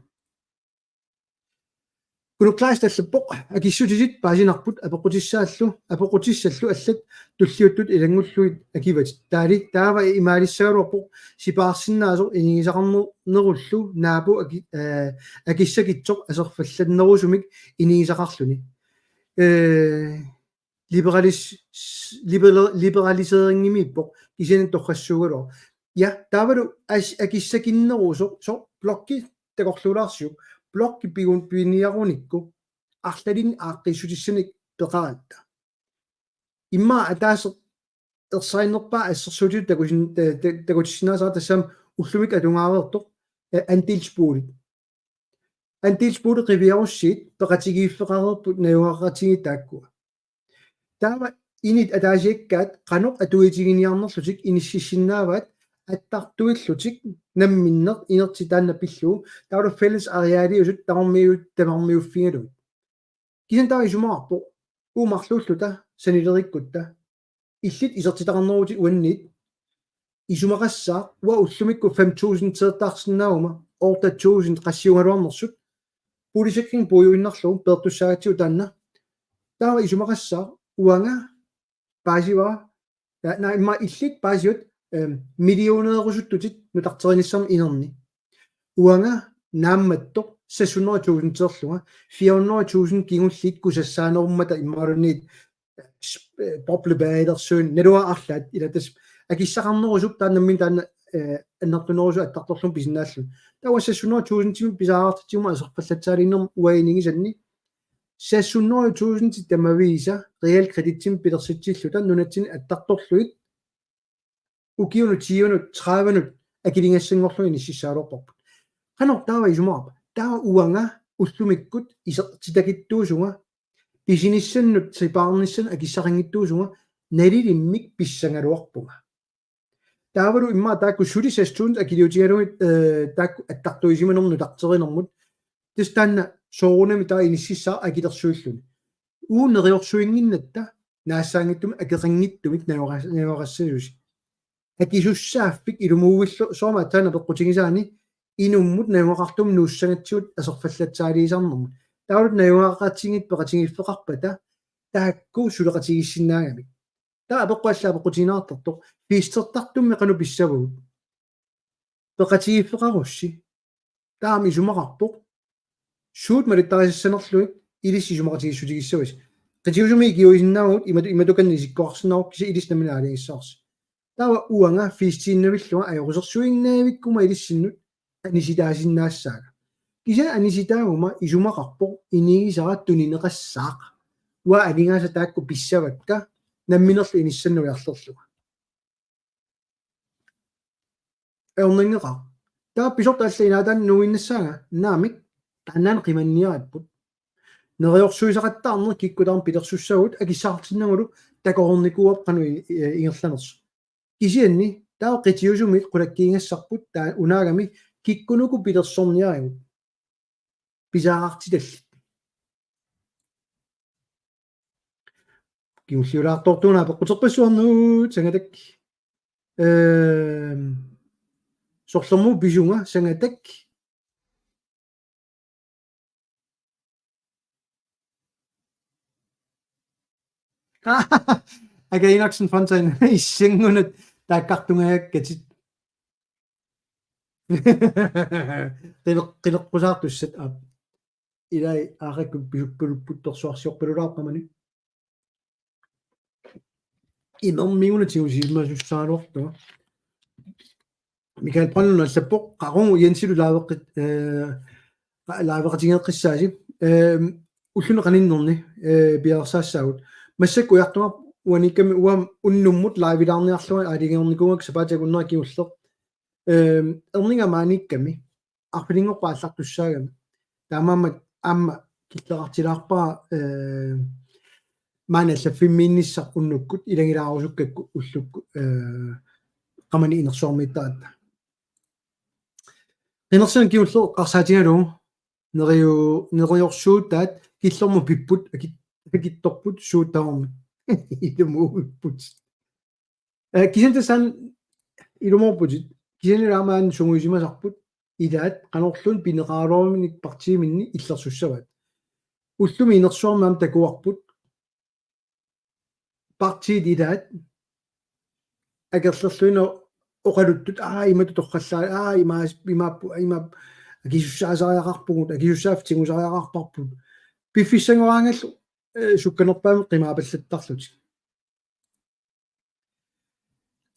Kunuklaas allappoq: akissutitit paasinarput apeqqutissaallu, apeqqutissallu allat tulliuttut ilanngullugit akivatit. Taali taava imaalissagaluarpoq sipaarsinnaasoq inigisaqarnerullu naapu aki-, eh, akissakitsoq aserfallannerusumik inigisaqarluni. Eh, liberalis-, libera-, liberaliseringimiippoq kisianni torrassuugaluaq. Ja, taavalu as-, akissakinnerusoq, soorlu blokki takorluulaarsiuk, blokki pigun-, piniarunikku arlalinnik aaqqiissutissanik peqaratta. Immaqa ataaseq ersarinnerpaaq assersuutitut takusin-, ta-, ta-, takutissinnaasara tassami ullumikkut atugaareertoq, eh, andelsbolig. Andelsbolig qiviarussigit peqatigiiffeqareerput najugaqatigiit taakkua. Taava init ataasiakkaat qanoq atuitiginiarnerlutik inississinnaavaat attartuillutik namminneq inertik taanna pillugu, taavalu fælles arealiusut tamarmiu-, tamarmiuffigalugit. Kisianni taava isumaqarpoq uagut marluulluta sanileriikkutta. Illit isertitaqarneruvutit uanniit. Isumaqassaaq uanga ullumikkut fem tusindeertarsinnaaguma. otte tusind qassiugaluarnersut boligsikring puiguinnarlugu peertussaagatsigu taanna. Taava isumaqassaaq uanga paasivara, ja, naa immaqa illit paasivat, ehm, millioneerusuttutit nutarterinissamut inerni. Uanga naammattoq seks hundrede tusindeerlunga, fire hundrede tusind kingulliit kusassaanerummata imaluunniit, eh, boblebaalersuin naluara arlaat ila tassa akissaqarnerusup taanna nammineq taanna, eh, annertunerusoq attartorlugu pisinnaalluni. Taava seks hundrede tusindimik pisariaqartitsiguma aserfallatsaaliinermut uaninngisanni seks hundrede tusind tamaviisa realkreditsimik pilersitsilluta nunatsinni attartorlugit ukiunut, tiunut, tredivenut akiligassanngorlugit inississagaluarparput. Qanoq taava isumaqarpa? Taava uanga ullumikkut isertitakittuusunga, pisinissannut sipaarnissannut akissaqanngittuusunga nalilimmik pissagaluarpunga. Taavalu immaqa taakku suli seks tusind akiliutigalugit, eh, taakku attartuisimanermut nutarterinermut. Tassa taanna soorunami taava inississaaq akilersuilluni. Uagut neriorsuinnginnatta naassaanngitsumik akeqanngitsumik najugaqas-, najugaqassasusi. Akisussaaffik ilumuuillu soorlu aatsaat apeqqutigisaani inummut najugaqartumut nuussagatsigu aserfallatsaaliisarnermut. Taavalu najugaqatigiit peqatigiiffeqarpata taakku suleqatigiissinnaagamik. Taava apeqqut allaat apeqqutigineqartartoq, festertartummi qanoq pissavagut? Peqatigiiffeqarussi. Taama isumaqarpoq. Suut malittarisassanerlugit ilissi isumaqatigiissutigissavasi. Qitiusumi ikiuisinnaavugut, imat-, imatukanneq isikkoqarsinnaavoq kisianni ilissi nammineq aalajangissavarsi. Taava uanga festiinnavillunga ajoqusersuinnaavikkuma ilissinnut anisitaasinnaassaaga. Kisianni anisitaaguma isumaqarpoq inigisara tunineqassaaq. Uanga aningaasat taakku pissavakka namminerlu inissannut ujarlerlunga. Ajornanngeqaaq. Taava pisortat allat inaataanni nuuginnassaanga, naamik, taannaana qimanniaripput. Neriorsuisaqattaarneq kikkut tamarmik pilersussavagut akissaqartinnagulu takornikuuarput qanoq i-, i-, ingerlanersoq. Kisianni taava qitiusumit qulakkiigassarput taava unaagami kikkunuku pilersorniarigut. Pisariaqartitallit. Kingulliulaartortuuna apeqquterpassuarnut sangatak. Ehm, sorlermut pisunga sangatak. Aka Enoksen Fontain, issanngunut taakkartungajakkatit. Qileq-, qileqqusaartussat aap. Ilai aaqakkut pisukkulupput persuarsiorpalulaarpamani. Imermik una tigusimasussaagaluartunga. Michael Brønlund allappoq, qaqugu Jensilu liveqat-, eh, liveqatigeeqqissaasi. Ehm, ulluni qaninnerni, eh, piareersaassaagut. Massakkut ujartugarput uaniikkami uanga unnummut livelaarniarlunga aalajangiunikuugakku sapaatip akunnera kingulleq. Ehm, erninnga maaniikkami arfininngorpat aallartussaagami. Taamaammat aamma killeqartilaarpara, eh, maani allaffimmiinnissaq unnukkut ilagilaarusukkakku ullukkut, eh, qamani inersuarmiittaratta. Qinersineq kingulleq eqqarsaatigalugu neriu-, neriorsuutaat killormut pipput aki-, akitsorput suut tamarmik. Ilumuuipput. Eh, kisianni tassani ilumoorputit, kisianni ilaat maani sungiusimasarput, ilaat qanorluunniit pineqaraluarunik partiiminni illersussavaat. Ullumi inersuarmi aamma takuarput, partiit ilaat akerlerluinnaq oqaluttut, aa, imatut torrallaa, aa, imaas-, imaappu-, imaap-, akisussaasariaqarpugut, akisussaaffik tigusariaqarparput. Piffissangoraangallu, eh, sukkanerpaamik qimaapallattarlutik.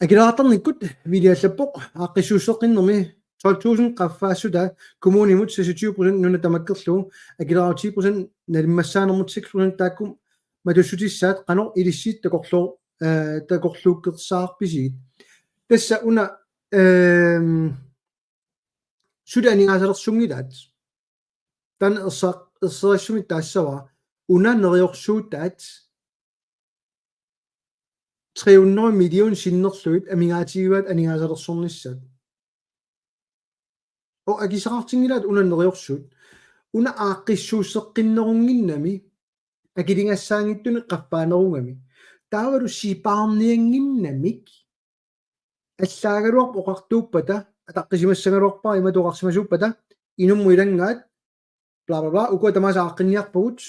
Akileraartarnikkut Vili allappoq, aaqqissuusseqqinnermi tolv tusind qaffaassutaat kommunimut seksogtyve procent nuna tamakkerlugu, akileraarut ti procent nalimmassaanermut seks procent taakku matussutissaat qanoq ilissi takorloo-, eh, takorluukkersaarpisigit. Tassa una, ehm, suli aningaasalersunngilaat. Taanna ersa-, ersarissumik taassavara una neriorsuutaat tre hundrede million sinnerlugit amigaatigivaat aningaasalersornissaat. Oo, akisaqartinngilaat una neriorsuut. Una aaqqissuusseqqinnerunnginnami akiligassaanngitsunik qaffaanerugami. Taavalu sipaarniannginnamik allaagaluarpoq oqartuuppata ataqqisimassagaluarpara imatut oqarsimasuuppata inummut ilanngaat bla bla bla, ukua tamaasa aaqqinniarpagut.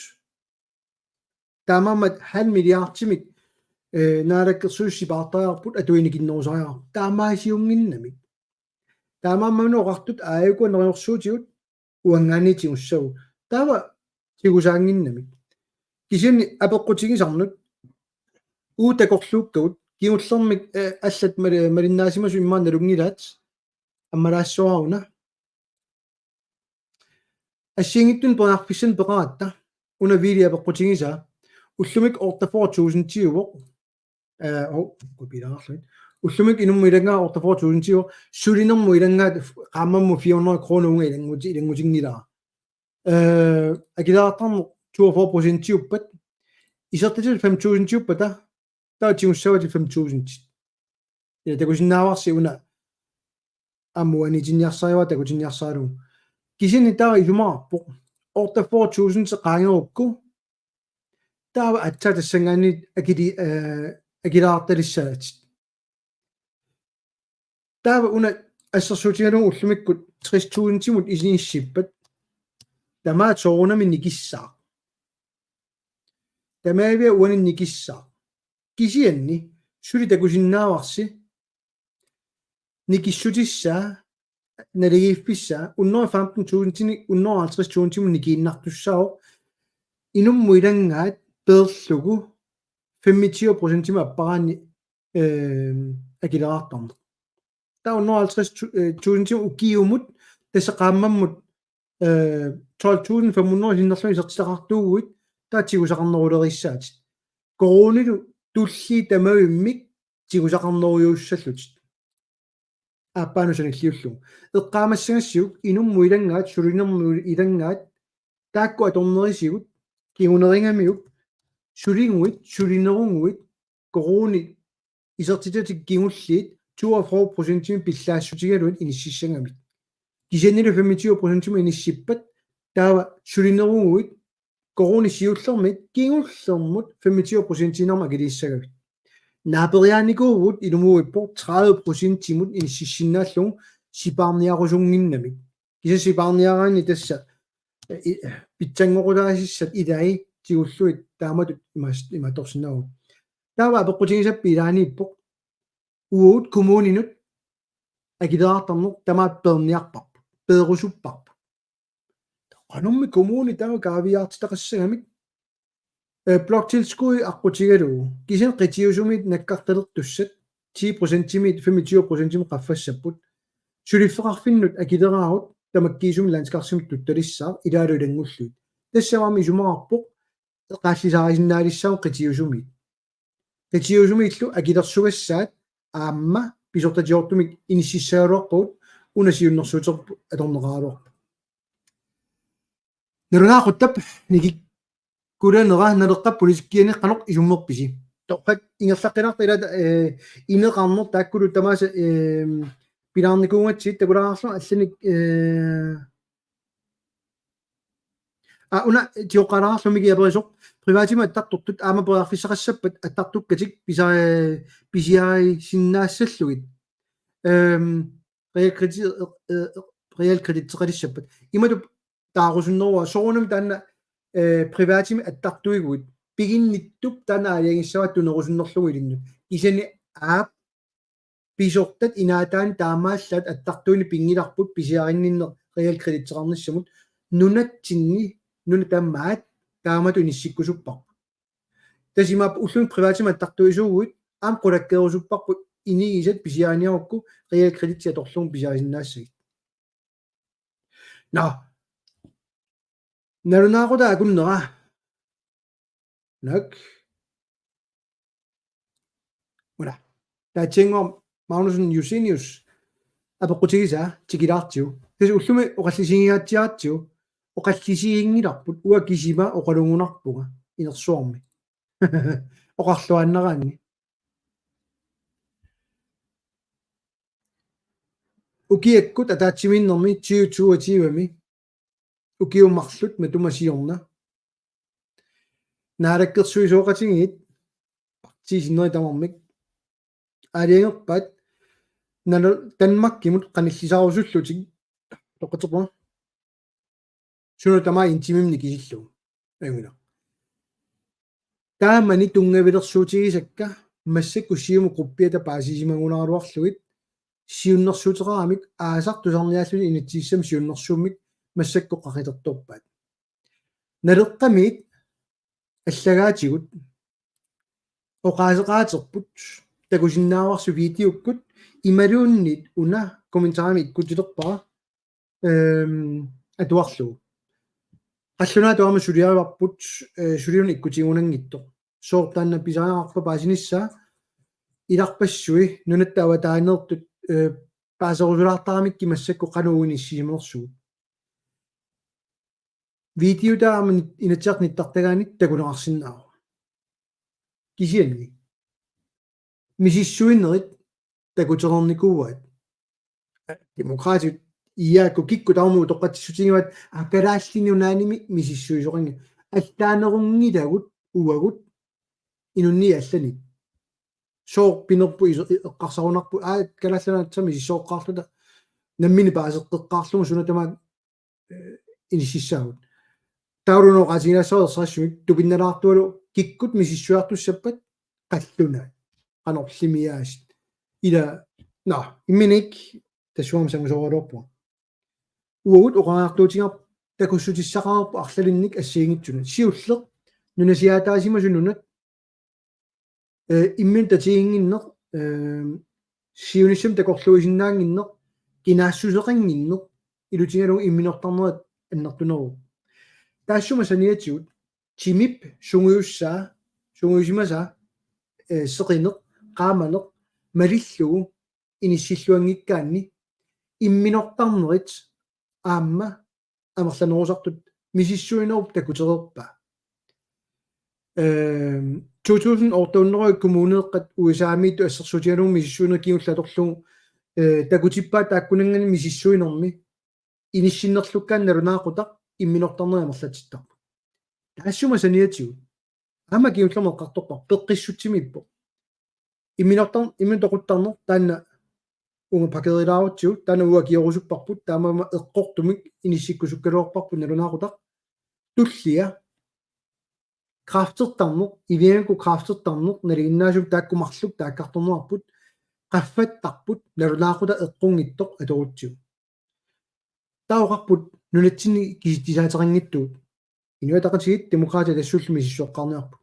Taamaammat halv milliardimik, eh, Naalakkersuisut sipaartariaqarput atuinikinnerusariaqarput. Taamaasiunnginnamik. Taamaammat una oqartut aajuku neriorsuutigut uanngaanniit tigussagut. Taava tigusaannginnamik. Kisianni apeqqutigisannut uagut takorluukkagut kingullermik, eh, allat mali-, malinnaasimasut immaqa nalunngilaat ammalaassuara una. Assigiinngitsunik periarfissanik peqaratta una Viili apeqqutigisaa. Ullumikkut otteogfyrre tusindiuvoq. Eh, oh, kopiilaarluit. Ullumikkut inummut ilanngaat otteogfyrre tusindiuvoq. Sulinermut ilanngaat qaammammut fire hundrede kroner uunga ilannguti-, ilanngutinngilara. Eh, akileraartarneq toogfyrre procentiuppat. Isertitat fem tusindiuppata. Taava tigussavatit fem tusind. Ila takusinnaavarsi una aamma uaniitinniarsariuara takutinniarsaralugu. Kisianni taava isumaqarpoq. Otteogfyrre tusind qaangerukku. Taava aatsaat tassanngaanniit akili-, eh, akileraartalissaatit. Taava una assersuutigalugu ullumikkut tres tusindimut inissippat. Tamaat soorunami nikissaaq. Tamaavia uani nikissaaq. Kisianni suli takusinnaavarsi nikissutissaa, naligiiffissaa, hundrede femten tusindinik hundrede halvtreds tusindimut nikiinnartussaavoq, inummut ilanngaat peerlugu femogtyve procentimik apparaanni, eh, akileraartarneq. Taava hundrede halvtreds tu-, eh, tusindimut ukiumut, tassa qaammammut, eh, tolv tusind fem hundrede sinnerlugit isertitaqartuuguit, taava tigusaqarneruleriissaatit. Koruunilu tulliit tamavimmik tigusaqarnerujussallutit. Aappaanut sanilliullugu. Eqqaamassagassiuk inummut ilanngaat, sulinermut ilanngaat, taakku atornerisigut, kingunerigamiuk, suliguit, sulineruguit, koruunit isertitatit kingulliit toogfyrre procentimik pillaassutigalugit inississagamik. Kisiannili femogtyve procentimik inissippat, taava sulineruguit, koruunit siullermit kingullermut femogtyve procentiinnarmik akiliissagavit. Naaperiaanikuuvugut, ilumuuippoq tredive procentimut inississinnaallugu sipaarniarusunnginnamik. Kisianni sipaarniaraanni tassa, eh, i-, pitsanngoqutaasissat ilai tigullugit taamatut imas-, imaattorsinnaavugut. Taava apeqqutigisappat ilaaniippoq. Uagut kommuninut akileraartarneq tamaat peerniarparput, peerusupparput. Qanummi kommuni taava kaaviiaartitaqassagamik. Eh, bloktilskud aqqutigalugu. Kisianni qitiusumit nakkartalertussat ti procentimiit femogtyve procentimut qaffassapput. Suliffeqarfinnut akileraarut tamakkiisumik landskarsimut tuttalissaaq ilaalu ilanngullugit. Tassami aamma isumaqarpoq eqaallisaarisinnaalissaagut qitiusumiit. Qitiusumiillu akilersugassaat aamma pisortatigoortumik inississagaluarpagut, una siunnersuuterput atorneqaraluarpoq. Nalunaaquttap nikikkulanera Naleqqap politikkiani qanoq isummerpisi? Torrak ingerlaqqilaarta ilaata, eh, ineqarneq taakkulu tamaasa, eh, pilaarnikuugatsigit takulaarlugu allanik, eh, Aa, una tioqqaalaarlumik aperisoq, privatimut attartortut aamma periarfissaqassappat attartukkatik pisa-, pisiarisinnaassallugit. Ehm, realkredit-, eh, eh, realkreditseqalissappat. Imatut taarusunneruara soorunami taanna, eh, privatimik attartuiguit. Piginnittup taanna aalajangissavaat tunerusunnerlugu ilinnut. Kisianni aap pisortat inaataanni taamaallaat attartuineq pinngilarput pisiarinninneq realkreditseqarnissamut nunatsinni nuna tamaat taamatut inissikkusupparput. Tassa imaappoq ulluni privatimik attartuisuuguit aamma qulakkeerusupparput inigisat pisiariniarukku realkreditsi atorlugu pisiarisinnaassagit. Nå. Nalunaaqutaq akunnera. Nak. Una. Taatsiannguaq Magnussen Josenius apeqqutigisaa tikilaartigu. Tassa ullumi oqallisigingaatsiaratsigu. Oqallisiginngilarput uanga kisima oqalugunarpunga inersuarmi. Oqarluaannaraanni. Ukiakkut ataatsimiinnermi tyve toogtyve-mi ukiut marluk matuma siorna. Naalakkersuisooqatigiit partiit sinneri tamarmik aalajangerpaat Nalo Danmarkimut qanillisarusullutik toqqatserpunga. Suna tamaat en timemi nikisillugu. Ajunngilaq. Taamani tunngavilersuutigisakka massakkut Siumup gruppiata paasisimagunaraluarlugit siunnersuuteqaramik aasaq tusarniaalluni inatsisissami siunnersuummik massakkut qaqitertorpaat. Naleqqamiit allagaatigut oqaaseqaaterput takusinnaavarsi videokkut imaluunniit una kommentarimi ikkutilerpara, ehm, atuarlugu. Qallunaatut aamma suliarivarput, eh, suliunut ikkutigunanngitsoq. Sooq taanna pisariaqarpa paasinissaa ilarpassui nunatta avataaneersut, eh, paaserusulaartaramikkit massakkut qanoq inissisimanersugut. Videota aamma nit-, Inatsisartut nittartagaanni takuneqarsinnaavoq. Kisianni misissuinerit takutereernikuuaat. Demokraatit I A K kikkut tamarmik utoqqatsissutigivaat, aa, Kalaallit Nunaannimi misissuisoqanngillat. Allaanerunngillat uagut inunnik allanit. Sooq pinerpoq iso-, i-, eqqarsarunarpoq, aa, Kalaallit Nunaat misissoqqaarluta nammineq paaseqqeqqaarlugu suna tamaat, eh, inississaagut. Taavalu oqaatigilaassavara ersarissumik tupinnalaartualu kikkut misissuiartussappat qallunaat. Qanorlimi aasiit. Ila, nå, imminik tassuuna sangusooraluarpunga. Uagut oqariartuutigaarput takussutissaqareerput arlalinnik assigiinngitsunut. Siulleq nunasiaataasimasut nunat, eh, imminut tatiginnginneq, eh, siunissami takorluuisinnaannginneq, kinaassuseqannginneq, ilutigalugu imminortarnerat annertuneruvoq. Taassuma saniatigut timip sungujussaa, sungujusimasaa, eh, seqineq, qaamaneq, malillugu inissilluanngikkaanni imminortarnerit aamma amerlanerusartut misissuinerup takutereerpaa. Ehm, to tusind otte hundrede kommuneeqqat U S A-miittut assersuutigalugu misissuineq kingulleq atorlugu, eh, takutippaat taakkunanngaanniit misissuinermi inissinnerlukkaanni nalunaaqutaq imminortarnerit amerlatittarput. Taassuma saniatigut aamma kingullermik eqqartorpara peqqissutsimiippoq. Imminortar-, imminut toquttarneq taanna uunga pakerilaarutsigu, taanna uagut akiorusupparput, taamaammat eqqortumik inissikkusukkaluarparput nalunaaqutaq. Tullia kræftertarneq, iviangakkut kræftertarneq, nalinginnaasumik taakku marluk taakkartorneqarput, qaffattarput, nalunaaqutaq eqqunngitsoq atorutsigu. Taava oqarput nunatsinni kisitsisaateqanngitsugut. Inuit Ataqatigiit Demokraatit tassullu misissueqqaarniarput.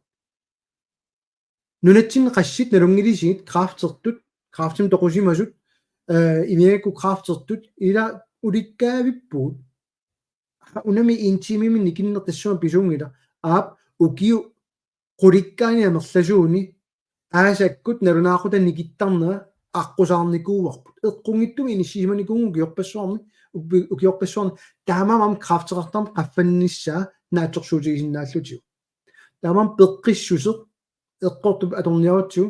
Nunatsinni qassit nalunngilisigit kræftertut, kræftimik toqusimasut, eh, iviangakkut kræftertut, ila ulikkaavippugut. Aa, unami en timemi nikinneq tassunga pisuunngilaq. Aap, ukiut qulikkaani amerlasuuni aasakkut nalunaaqutaq nikittarnera aqqusaarnikuuarput. Eqqunngitsumik inissisimanikuuvugut ukiorpassuarni, upi-, ukiorpassuarni, taamaammat kræfteqartarneq qaffannissaa naatsorsuutigisinnaallutigu. Taamaammat peqqissuseq eqqortup atorniarutsigu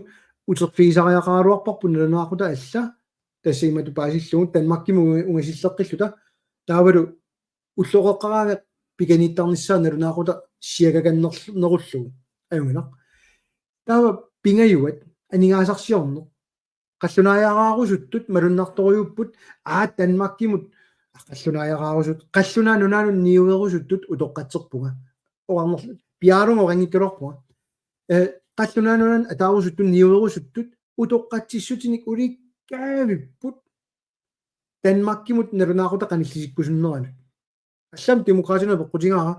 uterfigisariaqaraluarparput nalunaaqutaq alla, tassa imatut paasillugu Danmarkimut unga-, ungasilleqqilluta, taavalu ulloqeqqaraangat pikanittarnissaa nalunaaqutaq siagakannerl-, nerullugu. Ajunngilaq. Taava pingajuat aningaasarsiorneq. Qallunaajaraarusuttut malunnartorujuupput, aa, Danmarkimut, aa, qallunaajaraarusuttut, qallunaat nunaannut niuerusuttut utoqqatserpunga. Oqarnerl-, piaarunga oqanngikkaluarpunga. Eh, qallunaat nunaannut ataarusuttut niuerusuttut utoqqatsissutinik ulikkaavipput Danmarkimut nalunaaqutaq qanillisikkusunneranut. Allaammi Demokraatinut apeqqutigaara,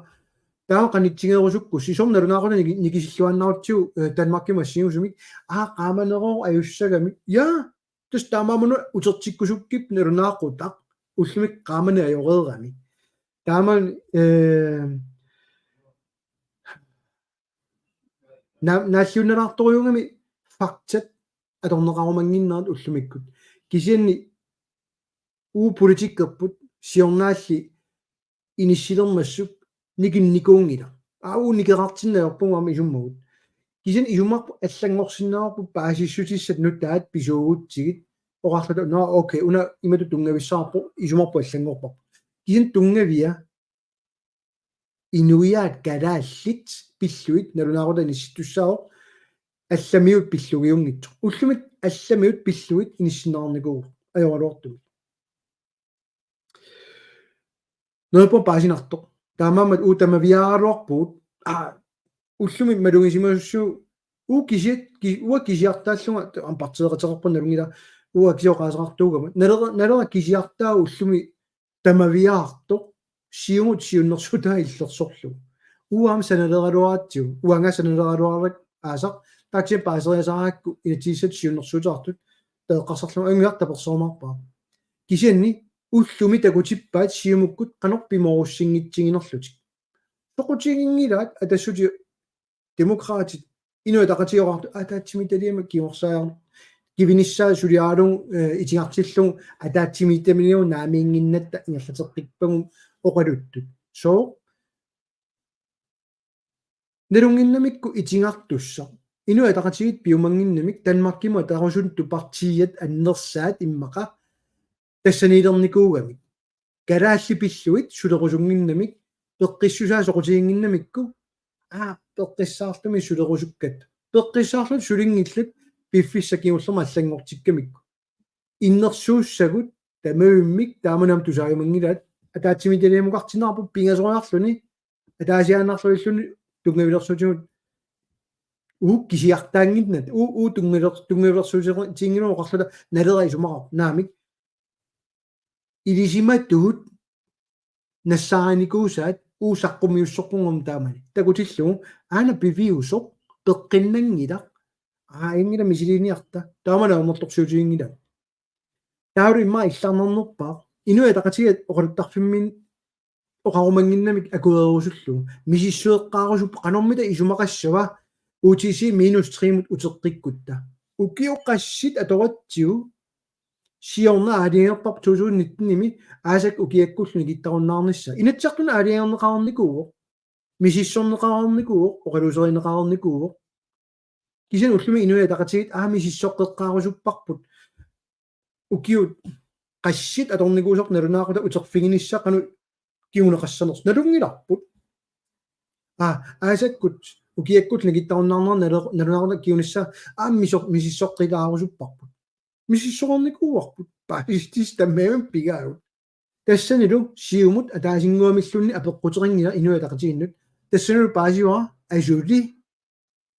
taava qanitsigeerusukkussi, soorlu nalunaaqutaq niki-, nikisilluannarutsigu, eh, Danmarkimut assingusunik, aa, qaamaneroq ajussagami. Ja, tassa taamaammat utertikkusukkipput nalunaaqutaq, ullumikkut qaamaneq ajoreerami. Taamaammat, eh, na-, naalliunnalaartorujuugami faktat atorneqarumannginnerat ullumikkut. Kisianni uagut politikkerput siornaalli inissilermassuk nikinnikuunngilaq. Aa, uagut nikeqartinneq ajorpugut aamma isummagut. Kisianni isumaqarpunga allanngorsinnaavarput paasissutissat nutaat pisuugutsigit oqarluta, nå, okay, una imatut tunngavissavarput, isumaqarpunga allanngorparput. Kisianni tunngavia inuiaat kalaallit pillugit nalunaaqutaq inissittussaavoq, allamiut pillugiunngitsoq. Ullumikkut allamiut pillugit inissinneqarnikuuvoq. ajoraluartumik. Neriuppunga paasinartoq. Taamaammat uagut tamaviaaraluarpugut. Aa, ullumi malugisimasussuugut uagut kisiat-, ki-, uanga kisiartaallunga, aamma partiiqateqarpunga nalunngilara, uanga kisiat oqaaseqartuugama. Nalera-, nalera kisiartaa ullumi tamaviaartoq, Siumut siunnersuutaa illersorlugu. Uanga aamma sanaleraluaratsigu, uanga sanaleraluaraluarlunga aasaq, taakku paaseriasaarakku inatsisissatut siunnersuuteqartut, taava eqqarsarlunga ajunngilaq taperserumaarpara. Kisianni ullumi takutippaat Siumukkut qanoq pimoorussinngitsuunerlutik. Soqutiginngilaat Atassutip Demokraatit Inuit Ataqatigiit oqartut ataatsimiititaliami kingorsaajor-, kivinissaa suliaralugu, eh, itigartillugu ataatsimiititaliami naamiinnginnatta ingerlateqqippagu oqaluttut. Sooq? Nalunnginnamikku itigartussaq. Inuit Ataqatigiit piumannginnamik Danmarkimut atarusuttut partiiat annersaat immaqa tassaniilernikuugamik. Kalaallit pillugit sulerusunnginnamik, peqqissusaat soqutiginnginnamikku, aa, peqqissaartumik sulerusukkat. Peqqissaarlutik sulinngillat piffissap kingullermi allanngortikkamikku. Innersuussagut tamavimmik taamani aamma tusaajumanngilaat, ataatsimiititaliamukartinneqarpoq pingasoriarluni, ataasiaannarlutilluunniit tunngavilersuutigut, uagut kisiartaannginnata, uu, uu tunngaviler-, tunngavilersuutiginngilagut oqarluta nalera isumaqarpoq, naamik. Ilisimatuut nassaarinikuusaat uagut saqqummiussoqqunnguamik taamani. Takutillugu aana piviusoq peqqinnanngilaq. Aa, inngila misiliiniarta. Taamani aamma ajornartorsiutiginngilagut. Taavalu immaqa illarnarnerpaaq. Inuit Ataqatigiit oqaluttarfimmi oqarumannginnamik akuerusullugu. Misissoqqaarusup qanormita isumaqassava U T C minus tre-mut uteqqikkutta. Ukiut qassit atoratsigu siorna aalajangerparput to tusind nitten-imi aasakkut ukiakkullu nikittarunnaarnissaa. Inatsisartuni aalajangerneqareernikuuvoq. Misissorneqareernikuuvoq, oqaluuserineqareernikuuvoq. Kisianni ullumi Inuit Ataqatigiit aamma misissoqqeqqaarusupparput. Ukiut qassit atornikuusoq nalunaaqutaq uterfiginissaa qanoq kinguneqassanersoq nalunngilarput. Aa, aasakkut ukiakkut nikittarunnaarnera nalu-, nalunaaqutaq kingunissaa aamma miso-, misissoqqilaarusupparput. Misissoreernikuuarput. Paasissutissat tamarmik pigaagut. Tassanilu Siumut ataasinnguamilluunniit apeqquteqanngilaq Inuit Ataqatigiinnut. Tassanilu paasivara asuli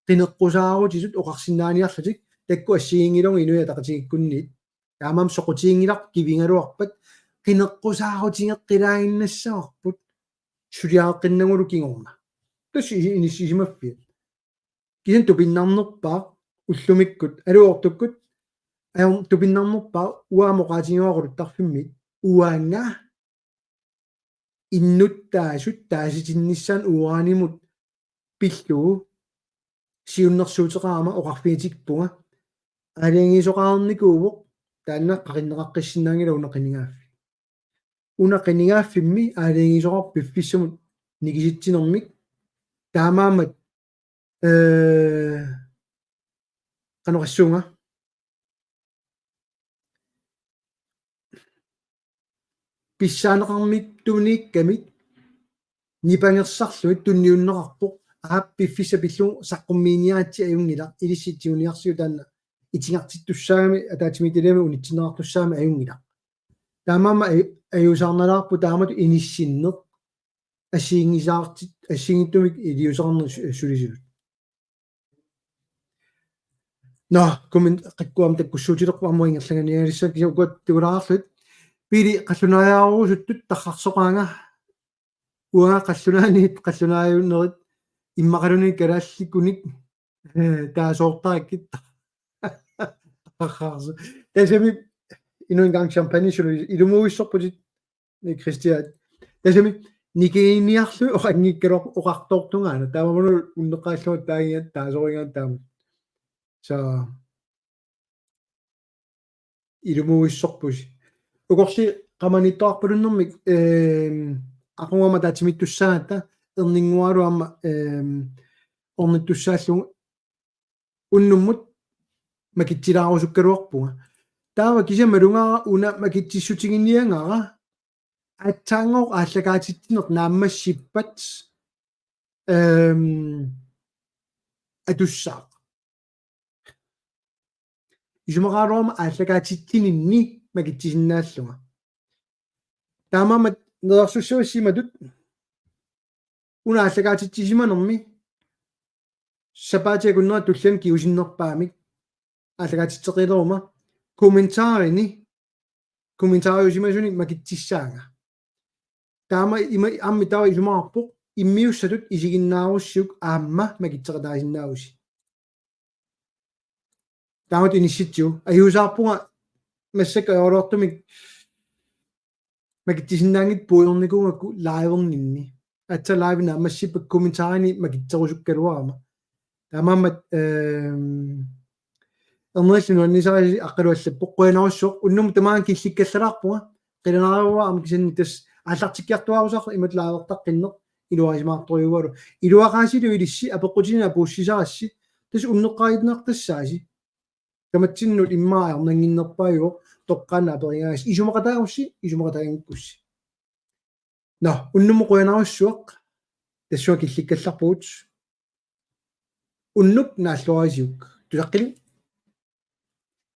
qineqqusaarutitut oqarsinnaaniarlutik, taakku assigiinngilagut Inuit Ataqatigiikkunniit. Taamaammat soqutiginngilaq kivigaluarpat qineqqusaarutigeqqilaaginnassavarput suliareqqinnagulu kingorna. Tassa i-, inissisimaffiat. Kisianni tupinnarnerpaaq ullumikkut, aluortukkut, ajor-, tupinnarnerpaaq uanga oqaatigivara oqaluttarfimmi, uanga innuttaasut taasitinnissaannut uranimut pillugu siunnersuuteqarama oqarfigitikpunga. Aalajangiisoqarnikuuvoq, taanna qaqinneqaqqissinnaanngilaq una qinigaaffik. Una qinigaaffimmi aalajangiisoqarpoq piffissamut nikisitsinermik. Taamaammat, ee, qanoq oqassuunga. Pissaaneqarnittuniikkamik nipangersarlugit tunniunneqarpoq, aap, piffissaq pillugu saqqummiiniaritsi ajunngilaq, ilissi tiguniarsiuk taanna itigartittussaagami ataatsimiititaliami unitsinneqartussaagami ajunngilaq. Taamaammat aju-, ajuusaarnalaarpoq taamatut inissinneq assigiinngisaartit-, assigiinngitsumik iliuuseqarneq su-, sulisutut. Nå, komment-, qikkuam takkussuutilerpoq aamma ingerlaganiarissaa kisianni ukua tigulaarlugit. Pili qallunaajarusuttut tarrarsoqaanga, uanga qallunaaniit qallunaajunerit immaqaluunniit kalaallikkunik, ee, taasoortarakkit. Tarrarsu. Tassami endnu en gang champagne suli ilumuuissorputit. Ni Christian. Tassami nikiniarlu oqanngikkaluaq oqartoortungaana. Taamaammat unneqqaallunga taagiat taasorigaat taama. Sa ilumuuissorpusi. Ukorli qamanittoqarpalunnermik, ehm, aqagu aamma ataatsimiittussaagatta erninnguaralu aamma, ehm, ornittussaallugu unnummut makitsilaarusukkaluarpunga. Taava kisianni malugaara una makitsissutiginiagara aatsaanngooq aallakaatitsineq naammassippat, ehm, atussaaq. Isumaqaraluarama aallakaatitsininni makitsisinnaallunga. Taamaammat neriorsussavassi imatut una aallakaatitsisimanermi sapaatip-akunnera tulliani kingusinnerpaamik aallakaatitseqqileruma kommentarini, kommentariusimasunik makitsissaanga. Taama ima aamma taava isumaqarpoq immiussatut isiginnaarussiuk aamma makitseqataasinnaavusi. Taamatut inissitsigu. Ajuusaarpunga massakkut ajoraluartumik makitsisinnaanngitsut puigornikuugakku live-erninni. Aatsaat live naammassippat kommentarini makitserusukkaluarama. Taamaammat, ehm, ernerillu nuannisarisi aqqaluallappoq qujanarsuaq unnuk tamaanga killikkallalaarpunga. Qilanaarua aamma kisianni tassa aallartikkiartuaarusaarpoq imatut live-ertaqqinneq iluarisimaartorujuugaluarlugu. Iluaqaasilu ilissi apeqqutinik apuussisarassi. Tassa unneqqarinartassaasi. Tamatsinnut immaqa ajornannginnerpaajuvoq toqqaannaq aperigaangassi isumaqataagussi, isumaqataanngikkussi. Nå, unnummut qujanarsuaq. Tassunga killikkallarpugut. Unnuk naalluarisiuk. Tusaqqillit.